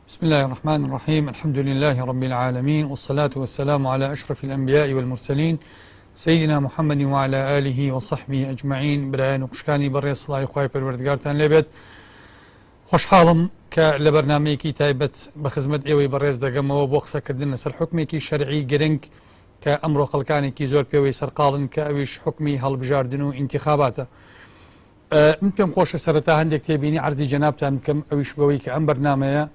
بسم الله الرحمن الرحيم الحمد لله رب العالمين والصلاة والسلام على أشرف الأنبياء والمرسلين سيدنا محمد وعلى آله وصحبه أجمعين برایان و خوشکانی بەڕێز سڵاوی خوای پەروەردگارتان لێبێت خۆشحاڵم کە لە بەرنمەیەکی تایبەت بە خزمەت ئێوەی بەڕێز دەگەمەوە بۆ قسەکردن لەسەر حکمێکی شەرعی گرنگ کە ئەمڕۆ خەڵکانێکی زۆر پێوەی سەرقاڵن کە ئەویش حکمی هەڵبژاردن و ئینتخاباتە من پێم خۆشە سەرەتا هەندێک تێبینی عەرزی جەنابتان بکەم ئەویش بەوەی کە ئەم بەرنامەیە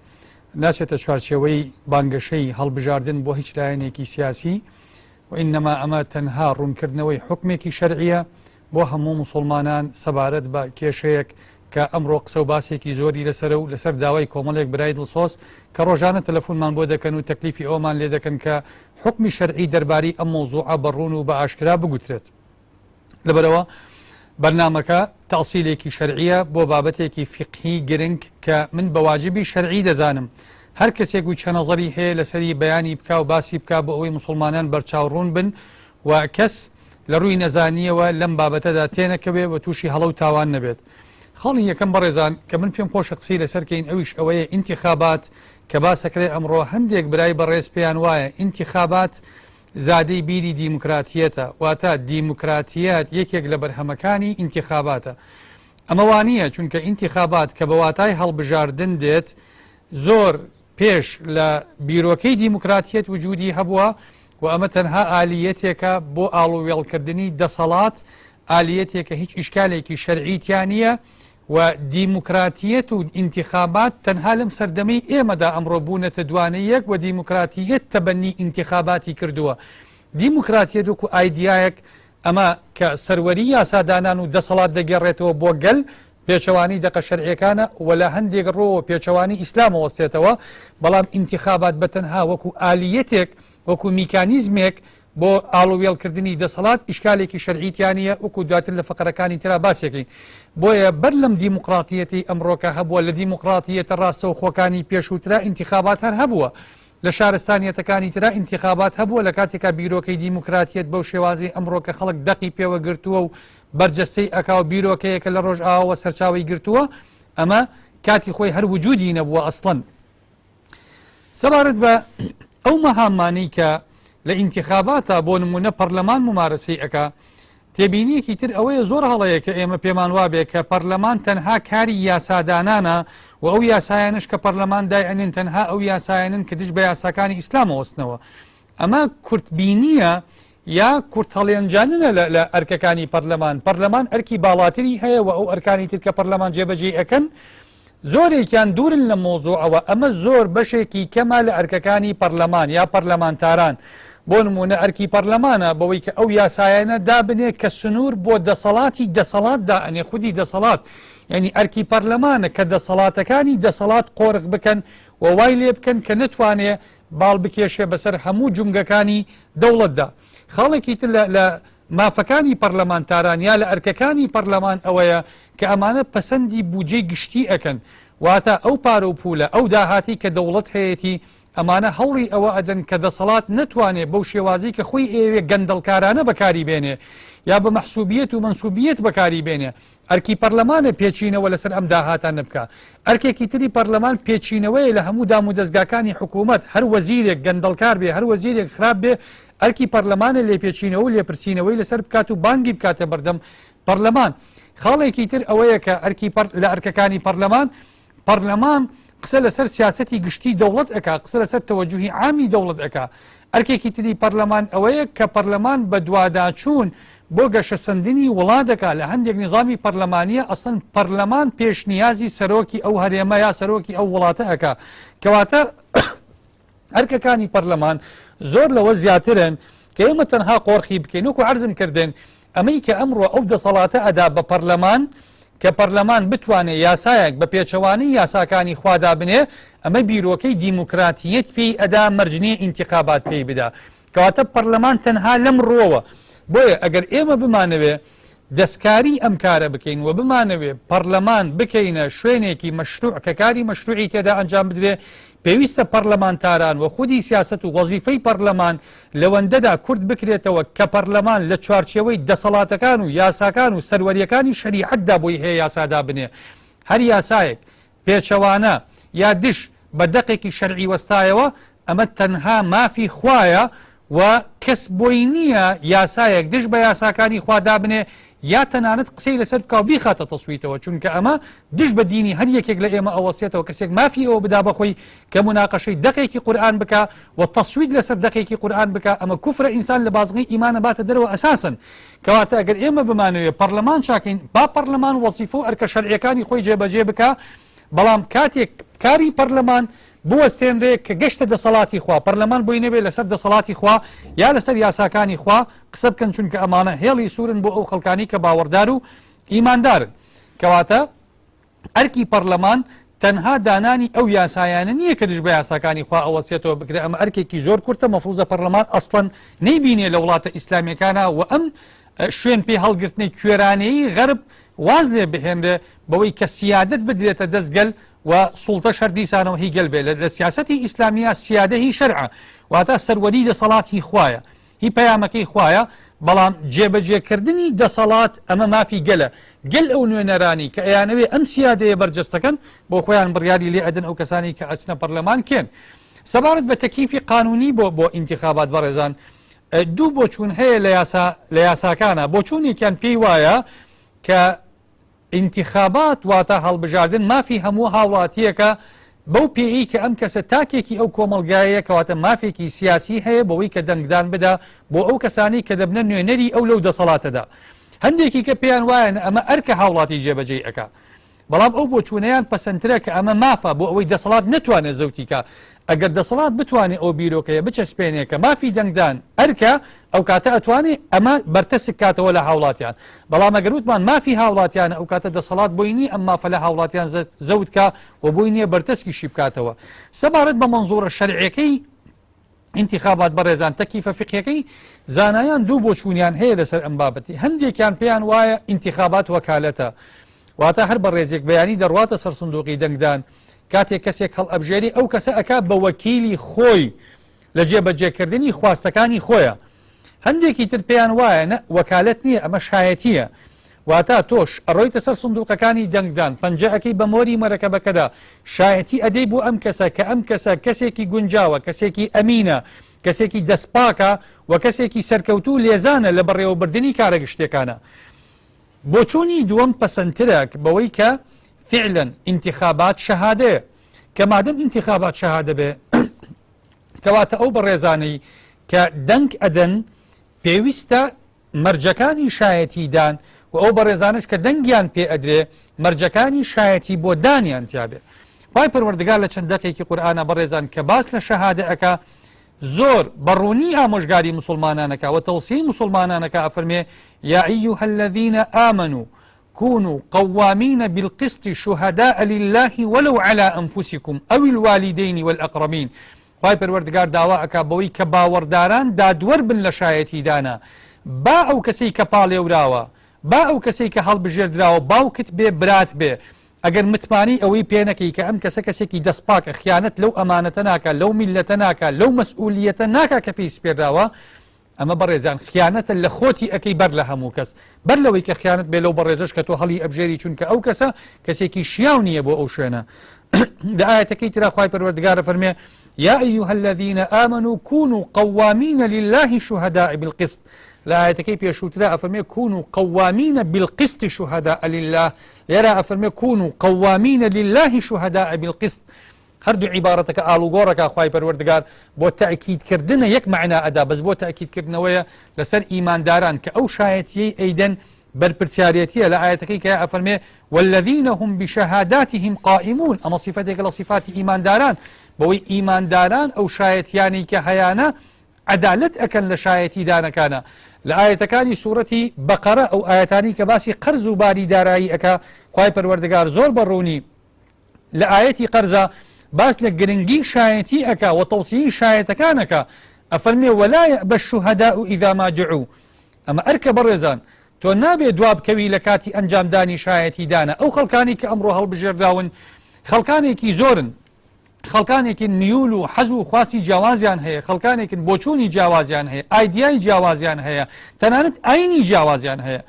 ناچێتە چوارچێوەی بانگەشەی هەڵبژاردن بۆ هیچ لایەنێکی سیاسی و ئینەما ئەمە تەنها ڕوونکردنەوەی حکمێکی شەرعیە بۆ هەموو مسلمانان سەبارەت بە کێشەیەک کە ئەمڕۆ قسە و باسێکی زۆری لەسەر و لەسەر داوای کۆمەڵێک برای دڵسۆز کە ڕۆژانە تەلەفۆنمان بۆ دەکەن و تەکلیفی ئەومان لێ دەکەن کە حکمی شەرعی دەرباری ئەم مەوزوعە بە ڕوون و بە ئاشکرا بگوترێت. لەبەرئەوە بەرنامەکە تەئسیلێکی شەرعیە بۆ بابەتێکی فیقهی گرنگ کە من بە واجبی شەرعی دەزانم هەر کەسێک وچە نەزەری هەیە لەسەری بەیانی بکا و باسی بکا بۆ ئەوەی موسڵمانان بەرچاو ڕوون بن و کەس لە ڕووی نەزانیەوە لەم بابەتەدا تێنەکەوێ و تووشی هەڵە و تاوان نەبێت. خاڵی یەکەم بەڕێزان کە من پێم خۆشە قسەی لەسەر کەین ئەویش ئەوەیە ئینتیخابات کە باسەکرێ ئەمڕۆ هەندێک برای بەڕێز پێیان وایە ئینتیخابات زادەی بیری دیموکراتیەتە، واتە دیموکراتیەت یەکێک لە بەرهەمەکانی ئینتیخاباتە. ئەمە وانییە، چونکە ئینتیخابات کە بە واتای هەڵبژاردن دێت، زۆر پێش لە بیرۆکەی دیموکراتیەت وجودی هەبووە و ئەمە تەنها ئالیەتێکە بۆ ئاڵووێڵکردنی دەسەڵات، ئالیەتێکە هیچ ئیشکالێکی شەرعی تیا نییە و دیموکراتیەت و ئینتیخابات تەنها لەم سەردەمەی ئێمەدا ئەمڕۆ بوونەتە دوانەی یەک و دیموکراتیەت تەبەنی ئینتیخاباتی کردووە. دیموکراتیەت وەکو ئایدیایەک ئەمە کە سەروەری یاسادانان و دەسەڵات دەگێڕێتەوە بۆ گەل پێچەوانەی دەقە شەرعیەکانە و لە هەندێک ڕووەوە پێچەوانەی ئیسلامە وەستێتەوە، بەڵام ئینتیخابات بە تەنها وەکو ئالیەتێک وەکو میکانیزمێک بۆ ئاڵووێڵکردنی دەسەڵات ئیشکالێکی شەرعی تیا نییە وەکو دواتر لە فەقەرەکانی ترا باسیەکەین. بۆیە بەر لەم دیموقراتیەتەی ئەمڕۆکە هەبووە لە دیموقراتیەتە ڕاستەوخۆکانی پێشووترا ئینتیخابات هەر هەبووە. لە شارستانیەتەکانی ترا ئینتیخابات هەبووە لە کاتێکا بیرۆکەی دیموکراتیەت بەو شێوازەی ئەمڕۆ کە خەڵک دەقی پێوە گرتووە و بەرجەستەی ئەکا و بیرۆکەیەکە لە ڕۆژئاواوە سەرچاوەی گرتووە ئەمە کاتی خۆی هەر وجودی نەبووە ئەسڵەن. سەبارەت بە ئەو مەهامانەی کە لە ئینتیخاباتا بۆ نمونە پەرلەمان ممارەسەی ئەکا تێبینیەکی تر ئەوەیە زۆر هەڵەیە کە ئێمە پێمان وابێ کە پەرلەمان تەنها کاری یاسادانانە و ئەو یاسایانش کە پەرلەمان دای ئەنێن تەنها ئەو یاسایانن کە دژ بە یاساکانی ئیسلامەوەستنەوە ئەمە کورتبینیە یا کورتهەڵێنجاننە لە ئەرکەکانی پەرلەمان، پەرلەمان ئەرکی باڵاتری هەیە و ئەو ئەرکانی تر کە پەرلەمان جێبەجێی ئەکەن زۆرێکیان دوورن لە مەوزوعەوە، ئەمە زۆر بەشێکی کەمە لە ئەرکەکانی پەرلەمان یا پەرلەمانتاران، بۆ نموونە ئەرکی پەرلەمانە بەوەی کە ئەو یاسایانە دابنێ کە سنوور بۆ دەسەڵاتی دەسەڵات دائەنێ، خودی دەسەڵات یانی ئەرکی پەرلەمانە کە دەسەڵاتەکانی دەسەڵات قۆرخ بکەن و وای لێ بکەن کە نەتوانێ باڵ بکێشێ بەسەر هەموو جومگەکانی دەوڵەتدا. خاڵێکی تر لە لە مافەکانی پەرلەمانتاران یا لە ئەرکەکانی پەرلەمان ئەوەیە کە ئەمانە پەسەندی بودجەی گشتی ئەکەن واتە ئەو پارە و پولە ئەو داهاتەی کە دەوڵەت هەیەتی ئەمانە هەوڵی ئەوە ئەدەن کە دەسەڵات نەتوانێ بەو شێوازەی کە خۆی ئەیەوێ گەندەڵکارانە بەکاری بێنێ یا بە مەحسوبیەت و مەنسوبیەت بەکاری بێنێ ئەرکی پەرلەمانە پێچینەوە لەسەر ئەم داهاتانە بکا. ئەرکێکی تری پەرلەمان پێچینەوەیە لە هەموو دامودەزگاکانی حکوومەت، هەر وەزیرێک گەندەڵکار بێ، هەر وەزیرێک خراپ بێ، ئەرکی پەرلەمانە لێپێچینەوە و لێپرسینەوەی لەسەر بکات و بانگی بکاتە بەردەم پەرلەمان. خاڵێکی تر ئەوەیە کە ئەرکی لە ئەرکەکانی پەرلەمان، پەرلەمان قسە لەسەر سیاسەتی گشتی دەوڵەت ئەکا، قسە لەسەر تەوەجوهی عامی دەوڵەت ئەکا. ئەرکێکی تری پەرلەمان ئەوەیە کە پەرلەمان بەدواداچوون بۆ گەشەسەندنی وڵات دەکا، لە هەندێک نیزامی پەرلەمانییە ئەسڵەن پەرلەمان پێشنیازی سەرۆکی ئەو هەرێمە یا سەرۆکی ئەو وڵاتە ئەکا. کەواتە ئەرکەکانی پەرلەمان زۆر لەوە زیاترن کە ئێمە تەنها قۆرخی بکەین. وەکو عەرزم کردن ئەمەی کە ئەمڕۆ ئەو دەسەڵاتە ئەدا بە پەرلەمان کە پەرلەمان بتوانێ یاسایەک بە پێچەوانەی یاساکانی خوا دابنێ، ئەمە بیرۆکەی دیموکراتییەت پێی ئەدا، مەرج نییە ئینتیخابات پێی بدا. کەواتە پەرلەمان تەنها لەم ڕووەوە. بۆیە ئەگەر ئێمە بمانەوێ دەستکاری ئەم کارە بکەین و بمانەوێ پەرلەمان بکەینە شوێنێکی مەشروع کە کاری مەشروعی تێدا ئەنجام بدرێ، پێویستە پەرلەمانتاران و خودی سیاسەت و وەزیفەی پەرلەمان لەوەندەدا کورت بکرێتەوە کە پەرلەمان لە چوارچێوەی دەسەڵاتەکان و یاساکان و سەروەرییەکانی شەریعەتدا بۆی هەیە یاسا دابنێ. هەر یاسایەک پێچەوانە یا دژ. بە دەقێکی شەرعی وەستایەوە، ئەمە تەنها مافی خوایە و کەس بۆی نییە یاسایەک دژ بە یاساکانی خوا دابنێ یا تەنانەت قسەی لەسەر بکا و بیخاتە تەسویتەوە، چونکە ئەمە دژ بە دینی هەر یەکێک لە ئێمە ئەوەستێتەوە کەسێک مافی ئەوە بدا بە خۆی کە موناقەشەی دەقێکی قورئان بکا و تەسویت لەسەر دەقێکی قورئان بکا، ئەمە کوفرە ئینسان لە بازنەی ئیمان ئەباتە دەرەوە ئەساسەن. کەواتە ئەگەر ئێمە بمانەوێ پەڕلەمان چاکەین با پەڕلەمان وەزیفە و ئەرکە شەرعیەکانی خۆی جێبەجێ بکا، بەڵام کاتێک کاری پەرلەمان بوەستێنرێ کە گەشتە دەسەڵاتی خوا، پەرلەمان بۆی نەبێ لەسەر دەسەڵاتی خوا یا لەسەر یاساکانی خوا قسە بکەن، چونکە ئەمانە هێڵی سوورن بۆ ئەو خەڵکانی کە باوەڕدار و ئیماندارن. کەواتە ئەرکی پەرلەمان تەنها دانانی ئەو یاسایانە نییە کە دژ بە یاساکانی خوا ئەوەستێتەوە، بگرە ئەمە ئەرکێکی زۆر کورتە، مەفروزە پەرلەمان ئەسڵەن نەیبینێ لە وڵاتە ئیسلامیەکانا و ئەم شوێن پێ هەڵگرتنەی کوێرانەیی غەرب واز لێ بهێنرێ بەوەی کە سیادەت بدرێتە دەست گەل و سوڵتەش هەر دیسانەوە هی گەل بێ. لە سیاسەتی ئیسلامییا سیادە هی شەرعە، واتە سەروەری دەسەڵات هی خوایە، هی پەیامەکەی خوایە، بەڵام جێبەجێکردنی دەسەڵات ئەمە مافی گەلە، گەل ئەو نوێنەرانی کە ئەیانەوێ ئەم سیادەیە بەرجەستەکەن بۆ خۆیان بڕیاری لێ ئەدەن ئەو کەسانەی کە ئەچنە پەرلەمان کێن. سەبارەت بە تەکیفی قانونی بۆ بۆ ئینتیخابات بەڕێزان دوو بۆچوون هەیە لە یاسا لە یاساکانە، بۆچوونێکیان پێی وایە کە ئینتیخابات واتە هەڵبژاردن مافی هەموو هاوڵاتییەکە بەو پێیەی کە ئەم کەسە تاکێکی ئەو کۆمەڵگایەیە کەواتە مافێکی سیاسی هەیە بەوەی کە دەنگدان بدا بۆ ئەو کەسانەی کە دەبنە نوێنەری ئەو لەو دەسەڵاتەدا. هەندێکی کە پێیان وایە نە ئەمە ئەرکە هاوڵاتی جێبەجێی ئەکا. بەڵام ئەو بۆچوونەیان پەسەندترە کە ئەمە مافە بۆ ئەوەی دەسەڵات نەتوانێت زەوتی کا. ئەگەر دەسەڵات بتوانێ ئەو بیرۆکەیە بچەسپێنێ کە مافی دەنگدان ئەرکە، ئەوکاتە ئەتوانێ ئەمە بەرتەسک کاتەوە لە هاوڵاتیان. بەڵام ئەگەر وتمان مافی هاوڵاتیانە ئەوکاتە دەسەڵات بۆی نیە ئەم مافە لە هاوڵاتیان زەوت کا و بۆی نیە بەرتەسکیشی بکاتەوە. سەبارەت بە مەنزوڕە شەرعیەکەی ئینتیخابات بەڕێزان تەکیفە فیقهیەکەی زانایان دوو بۆچوونیان هەیە لەسەر ئەم بابەتی. هەندێکیان پێیان وایە ئینتیخابات وەکالەتە، واتە هەر بەڕێزێک بەیانی دەڕواتە سەر سندوقی دەنگدان کاتێک کەسێک هەڵئەبژێری ئەو کەسە ئەکا بە وەکیلی خۆی لە جێبەجێکردنی خواستەکانی خۆیە. هەندێکی تر پێیان وایە نە وەکالەت نییە ئەمە شایەتییە، واتە تۆش ئەڕۆیتە سەر سندوقەکانی دەنگدان پەنجە ئەکەی بە مۆری مەرەکەبەکەدا شایەتی ئەدەی بۆ ئەم کەسە کە ئەم کەسە کەسێکی گونجاوە کەسێکی ئەمینە کەسێکی دەستپاکە و کەسێکی سەرکەوتوو لێزانە لە بەڕێوەبردنی کارە گشتیەکانە. بۆچوونی دووەم پەسەندترە بەوەی کە فعلا ئینتیخابات شەهادەیە کە مادەم ئینتیخابات شەهادە بێ کەواتە ئەو بەڕێزانەی کە دەنگ ئەدەن پێویستە مەرجەکانی شایەتی دان و ئەو بەڕێزانەش کە دەنگیان پێ ئەدرێ مەرجەکانی شایەتی بۆ دانیان تیابێ. خوای پەروەردگار لە چەند دەقێکی قورئانا بەڕێزان کە باس لە شەهادە ئەکا زۆر بە ڕوونی ئامۆژگاری موسڵمانان ئەکا و تەوسیەی موسڵمانان ئەکا ئەفەرمێ یا ایها الذین آمنوا كونوا قوامين بالقسط شهداء لله ولو على أنفسكم أو الوالدين والأقربين. خوای پەروەردگار داوا ئەکا بەوەی کە باوەڕداران دادوەر بن لە شایەتیدانا با ئەو کەسەی کە پاڵێوراوە با ئەو کەسەی کە هەڵبژێردراوە باوکت بێ برات بێ ئەگەر متمانەی ئەوەی پێ نەکەی کە ئەم کەسە کەسێکی دەستپاکە خیانەت لەو ئەمانەتە ناکا لەو میللەتە ناکا لەو مەسئولیەتە ناکا کە پێی سپێردراوە ئەمە بەڕێزان خیانەتە لە خۆتی ئەکەی بەر لە هەموو کەس بەر لەوەی کە خیانەت بێ لەو بەڕێزەش کە تۆ هەڵی ئەبژێری چونکە ئەو کەسە کەسێکی شیاو نییە بۆ ئەو شوێنە. لە ئاەتەکەی ترا خوای پەروەردگار فەرمێ یا أيها الذين آمنوا كونوا قوامين لله شهداء بالقسط. لە ئاەتەکەی پێشووترا ئەفەرمێ كونوا قوامين بالقسط شهداء لله، لێرە ئەفەرمێ كونوا قوامين لله شهداء بالقسط. هەردوو عیبارەتەکە ئاڵوگۆڕەکە خوای پەروەردگار بۆ تەئکید کردنە یەک مەعنا ئەدا بەس بۆ تەئکید کردنەوەیە لەسەر ئیمانداران کە ئەو شایەتیەی ئەیدەن بەرپرسیارێتیە لە ئایەتەکەی کە ئەفەرمێ والذین هم بشهاداتهم قائمون ئەمە صفەتێکە لە صفاتی ئیمانداران بەوەی ئیمانداران ئەو شایەتیانەی کە هەیانە عەدالەت ئەکەن لە شایەتی دانەکانە لە ئایەتەکانی سورەتی بەقەرە ئەو ئایەتانی کە باسی قەرز و باری دارایی ئەکا خوای پەروەردگار زۆر بە ڕوونی لە ئایەتی قەرزا باس لە گرنگی شایەتی ئەکا و تەوسیەی شایەتەکان ئەکا ئەفەرمێ ولا یەئبە الشهداء اذا ما دعوا. ئەمە ئەرکە بەڕێزان تۆ نابێ دوا بکەوی لە کاتی ئەنجامدانی شایەتی دانە ئەو خەڵکانی کە ئەمڕۆ هەڵبژێردراون خەڵکانێکی زۆرن خەڵکانێکن میول و حەز و خواستی جیاوازیان هەیە خەڵکانێکن بۆچوونی جیاوازیان هەیە ئایدیای جیاوازیان هەیە تەنانەت ئاینی جیاوازیان هەیە.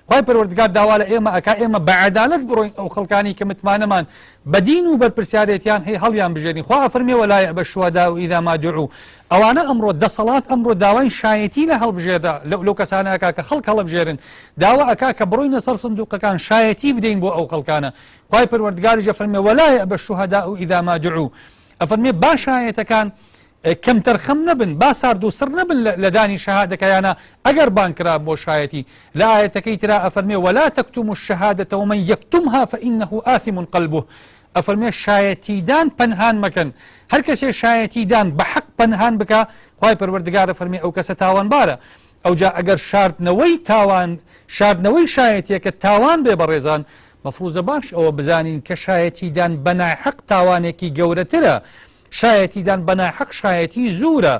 خوای پەروەردگار داوا لە ئێمە ئەکا ئێمە بە عەدالەت بڕۆین ئەو خەڵکانی کە متمانەمان بە دین و بەرپرسیارێتیان هەیە هەڵیان بژێرین خوا ئەفەرمێ ولا یەئبە الشهداء اذا ما دعوا ئەوانە ئەمڕۆ دەسەڵات ئەمڕۆ داوای شایەتی لە هەڵبژێرە لەو کەسانە ئەکا کە خەڵک هەڵبژێرن داوا ئەکا کە بڕۆینە سەر سندوقەکان شایەتی بدەین بۆ ئەو خەڵکانە خوای پەروەردگاریش ئەفەرمێ ولا یەئبە الشهداء اذا ما دعوا ئەفەرمێ با شایەتەکان کەمتەرخەم نەبن، با سارد و سڕ نەبن لە دانی شەهادەکەیانا ئەگەر بانگ کرا بۆ شایەتی، لە ئایەتەکەی ترا ئەفەرمێ، ولا تکتموا الشهادە ومن یکتمها فانه آثم قلبه، ئەفەرمێ شایەتیدان پەنهان مەکەن، هەر کەسێ شایەتیدان بە حەق پەنهان بکا خوای پەروەردگار ئەفەرمێ ئەو کەسە تاوانبارە، ئەوجا ئەگەر شاردنەوەی تاوان شاردنەوەی شایەتیەکە تاوان بێ بەڕێزان مەفروزە باش ئەوە بزانین کە شایەتیدان بە ناحەق تاوانێکی گەورەترە شایەتیدان بە ناحەق شایەتی زوورە.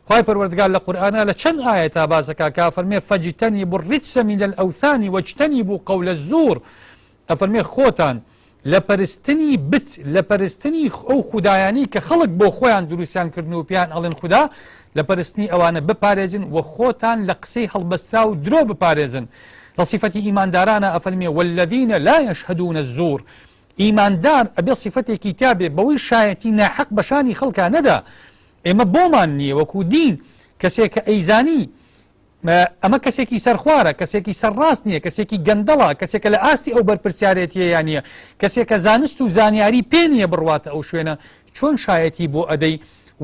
خوای پەروەردگار لە قورئانا لە چەند ئایەتا باس ئەکا کە ئەفەرمێ فاجتنبوا الرجس من الاوثان واجتنبوا قول الزور ئەفەرمێ خۆتان لە پەرستنی بت لە پەرستنی ئەو خودایانەی کە خەڵک بۆ خۆیان دروستیان کردن و پێیان ئەڵێن خودا لە پەرستنی ئەوانە بپارێزن و خۆتان لە قسەی هەڵبەستراو و درۆ بپارێزن لە سیفەتی ئیماندارانە ئەفەرمێ والذین لا یشهدون الزور ئیماندار ئەبێ سیفەتێکی تیا بێ بەوەی شایەتی ناحەق بە شانی خەڵکا نەدا، ئێمە بۆمان نییە وەکو دین کەسێک کە ئەیزانی ئەمە کەسێکی سەرخوارە، کەسێکی سەرڕاست نییە، کەسێکی گەندەڵە، کەسێکە لە ئاستی ئەو بەرپرسیارێتیەیا نییە، کەسێکە زانست و زانیاری پێ نییە بڕواتە ئەو شوێنە، چۆن شایەتی بۆ ئەدەی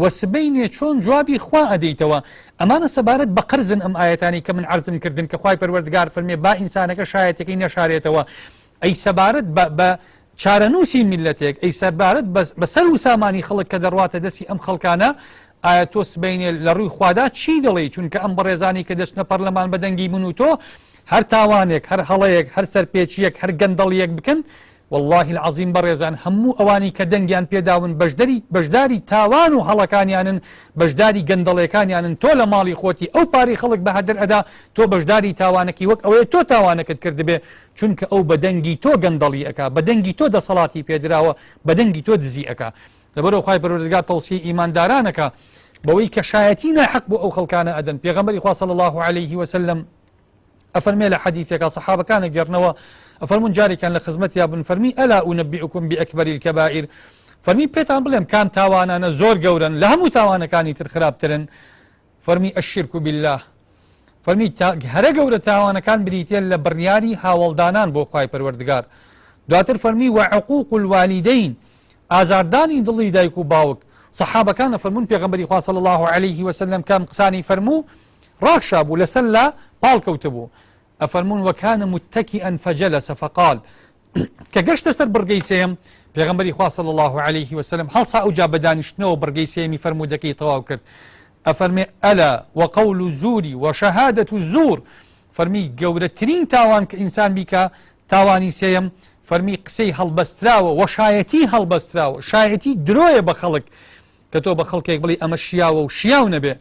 و سبەینێ چۆن جوابی خوا ئەدەیتەوە؟ ئەمانە سەبارەت بە قەرزن ئەم ئایەتانەی کە من عەرزم کردن کە خوای پەروەردگار فەرمێ با ئینسانەکە شایەتیەکەی نەشارێتەوە ئەی سەبارەت بە بە چارەنووسی میللەتێک، ئەی سەربارەت بە بە سەر و سامانی خەڵک کە دەڕواتە دەستی ئەم خەڵکانە، ئایا تۆ سبەینێ لە ڕووی خوادا چی دەڵێی؟ چونکە ئەم بەڕێزانەی کە دەچنە پەرلەمان بە دەنگی من و تۆ، هەر تاوانێک، هەر هەڵەیەک، هەر سەرپێچییەک، هەر گەندەڵییەک بکەن، واللە العظیم بەڕێزان هەموو ئەوانەی کە دەنگیان پێداون بەشدەری بەشداری تاوان و هەڵەکانیانن، بەشداری گەندەڵێکانیانن، تۆ لە ماڵی خۆتی ئەو پارەی خەڵک بە هەدەر ئەدا، تۆ بەشداری تاوانەکەی وەک ئەوەیە تۆ تاوانەکەت کردبێ، چونکە ئەو بە دەنگی تۆ گەندەڵی ئەکا، بە دەنگی تۆ دەسەڵاتی پێدراوە، بە دەنگی تۆ دزی ئەکا. لەبەرئەوە خوای پەروەردگار تەوسیەی ئیمانداران ئەکا بەوەی کە شایەتی ناحەق بۆ ئەو خەڵکانە ئەدەن. پێغەمبەری خوا صلی اللە علیه وسلم ئەفەرمێ لە حەدیثێکا سەحابەکان ئەگێڕنەوە ئەفەرموون جارێکیان لە خزمەتیا بوون فەرمی ئەلا ئونبئکم بئەکبەر الکبائر فەرمی پێتان بڵێم کام تاوانانە زۆر گەورەن لە هەموو تاوانەکانی تر خراپترن فەرمی الشرک باللە فەرمی هەرە گەورە تاوانەکان بریتیە لە بڕیاری هاوەڵدانان بۆ خوای پەروەردگار دواتر فەرمی وعقوق الوالدین ئازاردانی دڵی دایک و باوک سەحابەکان فەرمونون پێغەمبەری خوا صلی الله علیه وسلم کام قسانی فەرموو ڕاکشا بوو لەسەر لا پاڵ کەوتبوو ئەفەرموون وکان متکئا فجلس فقال کە گەشتە سەر بڕگەی سێیەم پێغەمبەری خوا صلی الله علیه وسلم هەڵسا ئەوجا بە دانیشتنەوە بڕگەی سێیەمی فەرموودەکەی تەواو کرد ئەفەرمێ ئەلا وقول الزور وشهادة الزور فەرمی گەورەترین تاوان کە ئینسان بیکا تاوانی سێیەم فەرمی قسەی هەڵبەستراوە وەشایەتی هەڵبەستراوە شایەتی درۆیە بە خەڵک کە تۆ بە خەڵکێک بڵێی ئەمە شیاوە و شیاو نەبێ،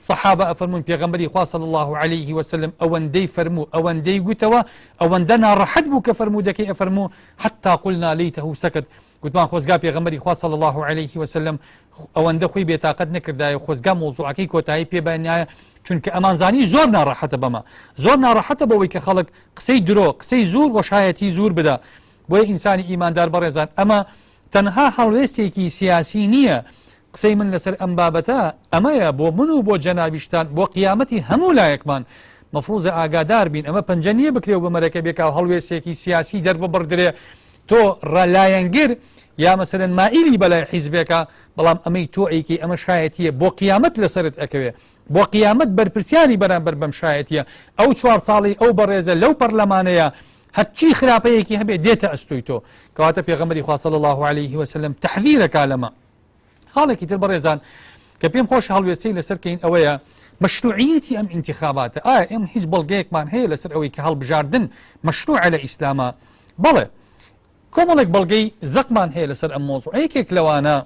سەحابە ئەفەرموون پێغەمبەری خوا صلی اللە علیه وسلم ئەوەندەی فەرموو ئەوەندەی گوتەوە ئەوەندە ناڕەحەت بوو کە فەرموودەکەی ئەفەرموو حتی قلنا لیته سکت گوتمان خۆزگا پێغەمبەری خوا صلی اللە علیه وسلم ئەوەندە خۆی بێتاقەت نەکردایە خۆزگا مۆزوعەکەی کۆتایی پێ بەنایە چونکە ئەمانزانی زۆر ناڕەحەتە بەمە زۆر ناڕەحەتە بەوەی کە خەڵک قسەی درۆ قسەی زۆر وەشایەتی زۆر بدا بۆیە ئینسانی ئیماندار بەڕێزان ئەمە تەنها هەڵوێستێکی سیاسی نییە، قسەی من لەسەر ئەم بابەتە ئەمەیە بۆ من و بۆ جەنابیشتان بۆ قیامەتی هەموو لایەکمان مەفروزە ئاگادار بین ئەمە پەنجە نییە بکرێ و بە مەرەکەبێکا و هەڵوێستێکی سیاسی دەرببڕدرێ تۆ ڕە لایەنگر یا مەسەلەن مائیلی بەلای حیزبێکا بەڵام ئەمەی تۆ ئەیکەی ئەمە شایەتیە بۆ قیامەت لەسەرت ئەکەوێ بۆ قیامەت بەرپرسیاری بەرامبەر بەم شایەتیە ئەو چوار ساڵی ئەو بەڕێزە لەو پەرلەمانەیە هەرچی خراپەیەکی هەبێ دێتە ئەستۆی تۆ کەواتە پێغەمبەری خوا صلی الله علیه وسلم تحذیرەکا لەمە خاڵێکی تر بەڕێزان کە پێم خۆش هەڵوێستەی لەسەر کەین ئەوەیە مەشروعیەتی ئەم ئینتخاباتە ئایا ئێمە هیچ بەڵگەیەکمان هەیە لەسەر ئەوەی کە هەڵبژاردن مەشروعە لە ئیسلاما بەڵێ کۆمەڵێک بەڵگەی زەقمان هەیە لەسەر ئەم مۆزوع یەکێک لەوانە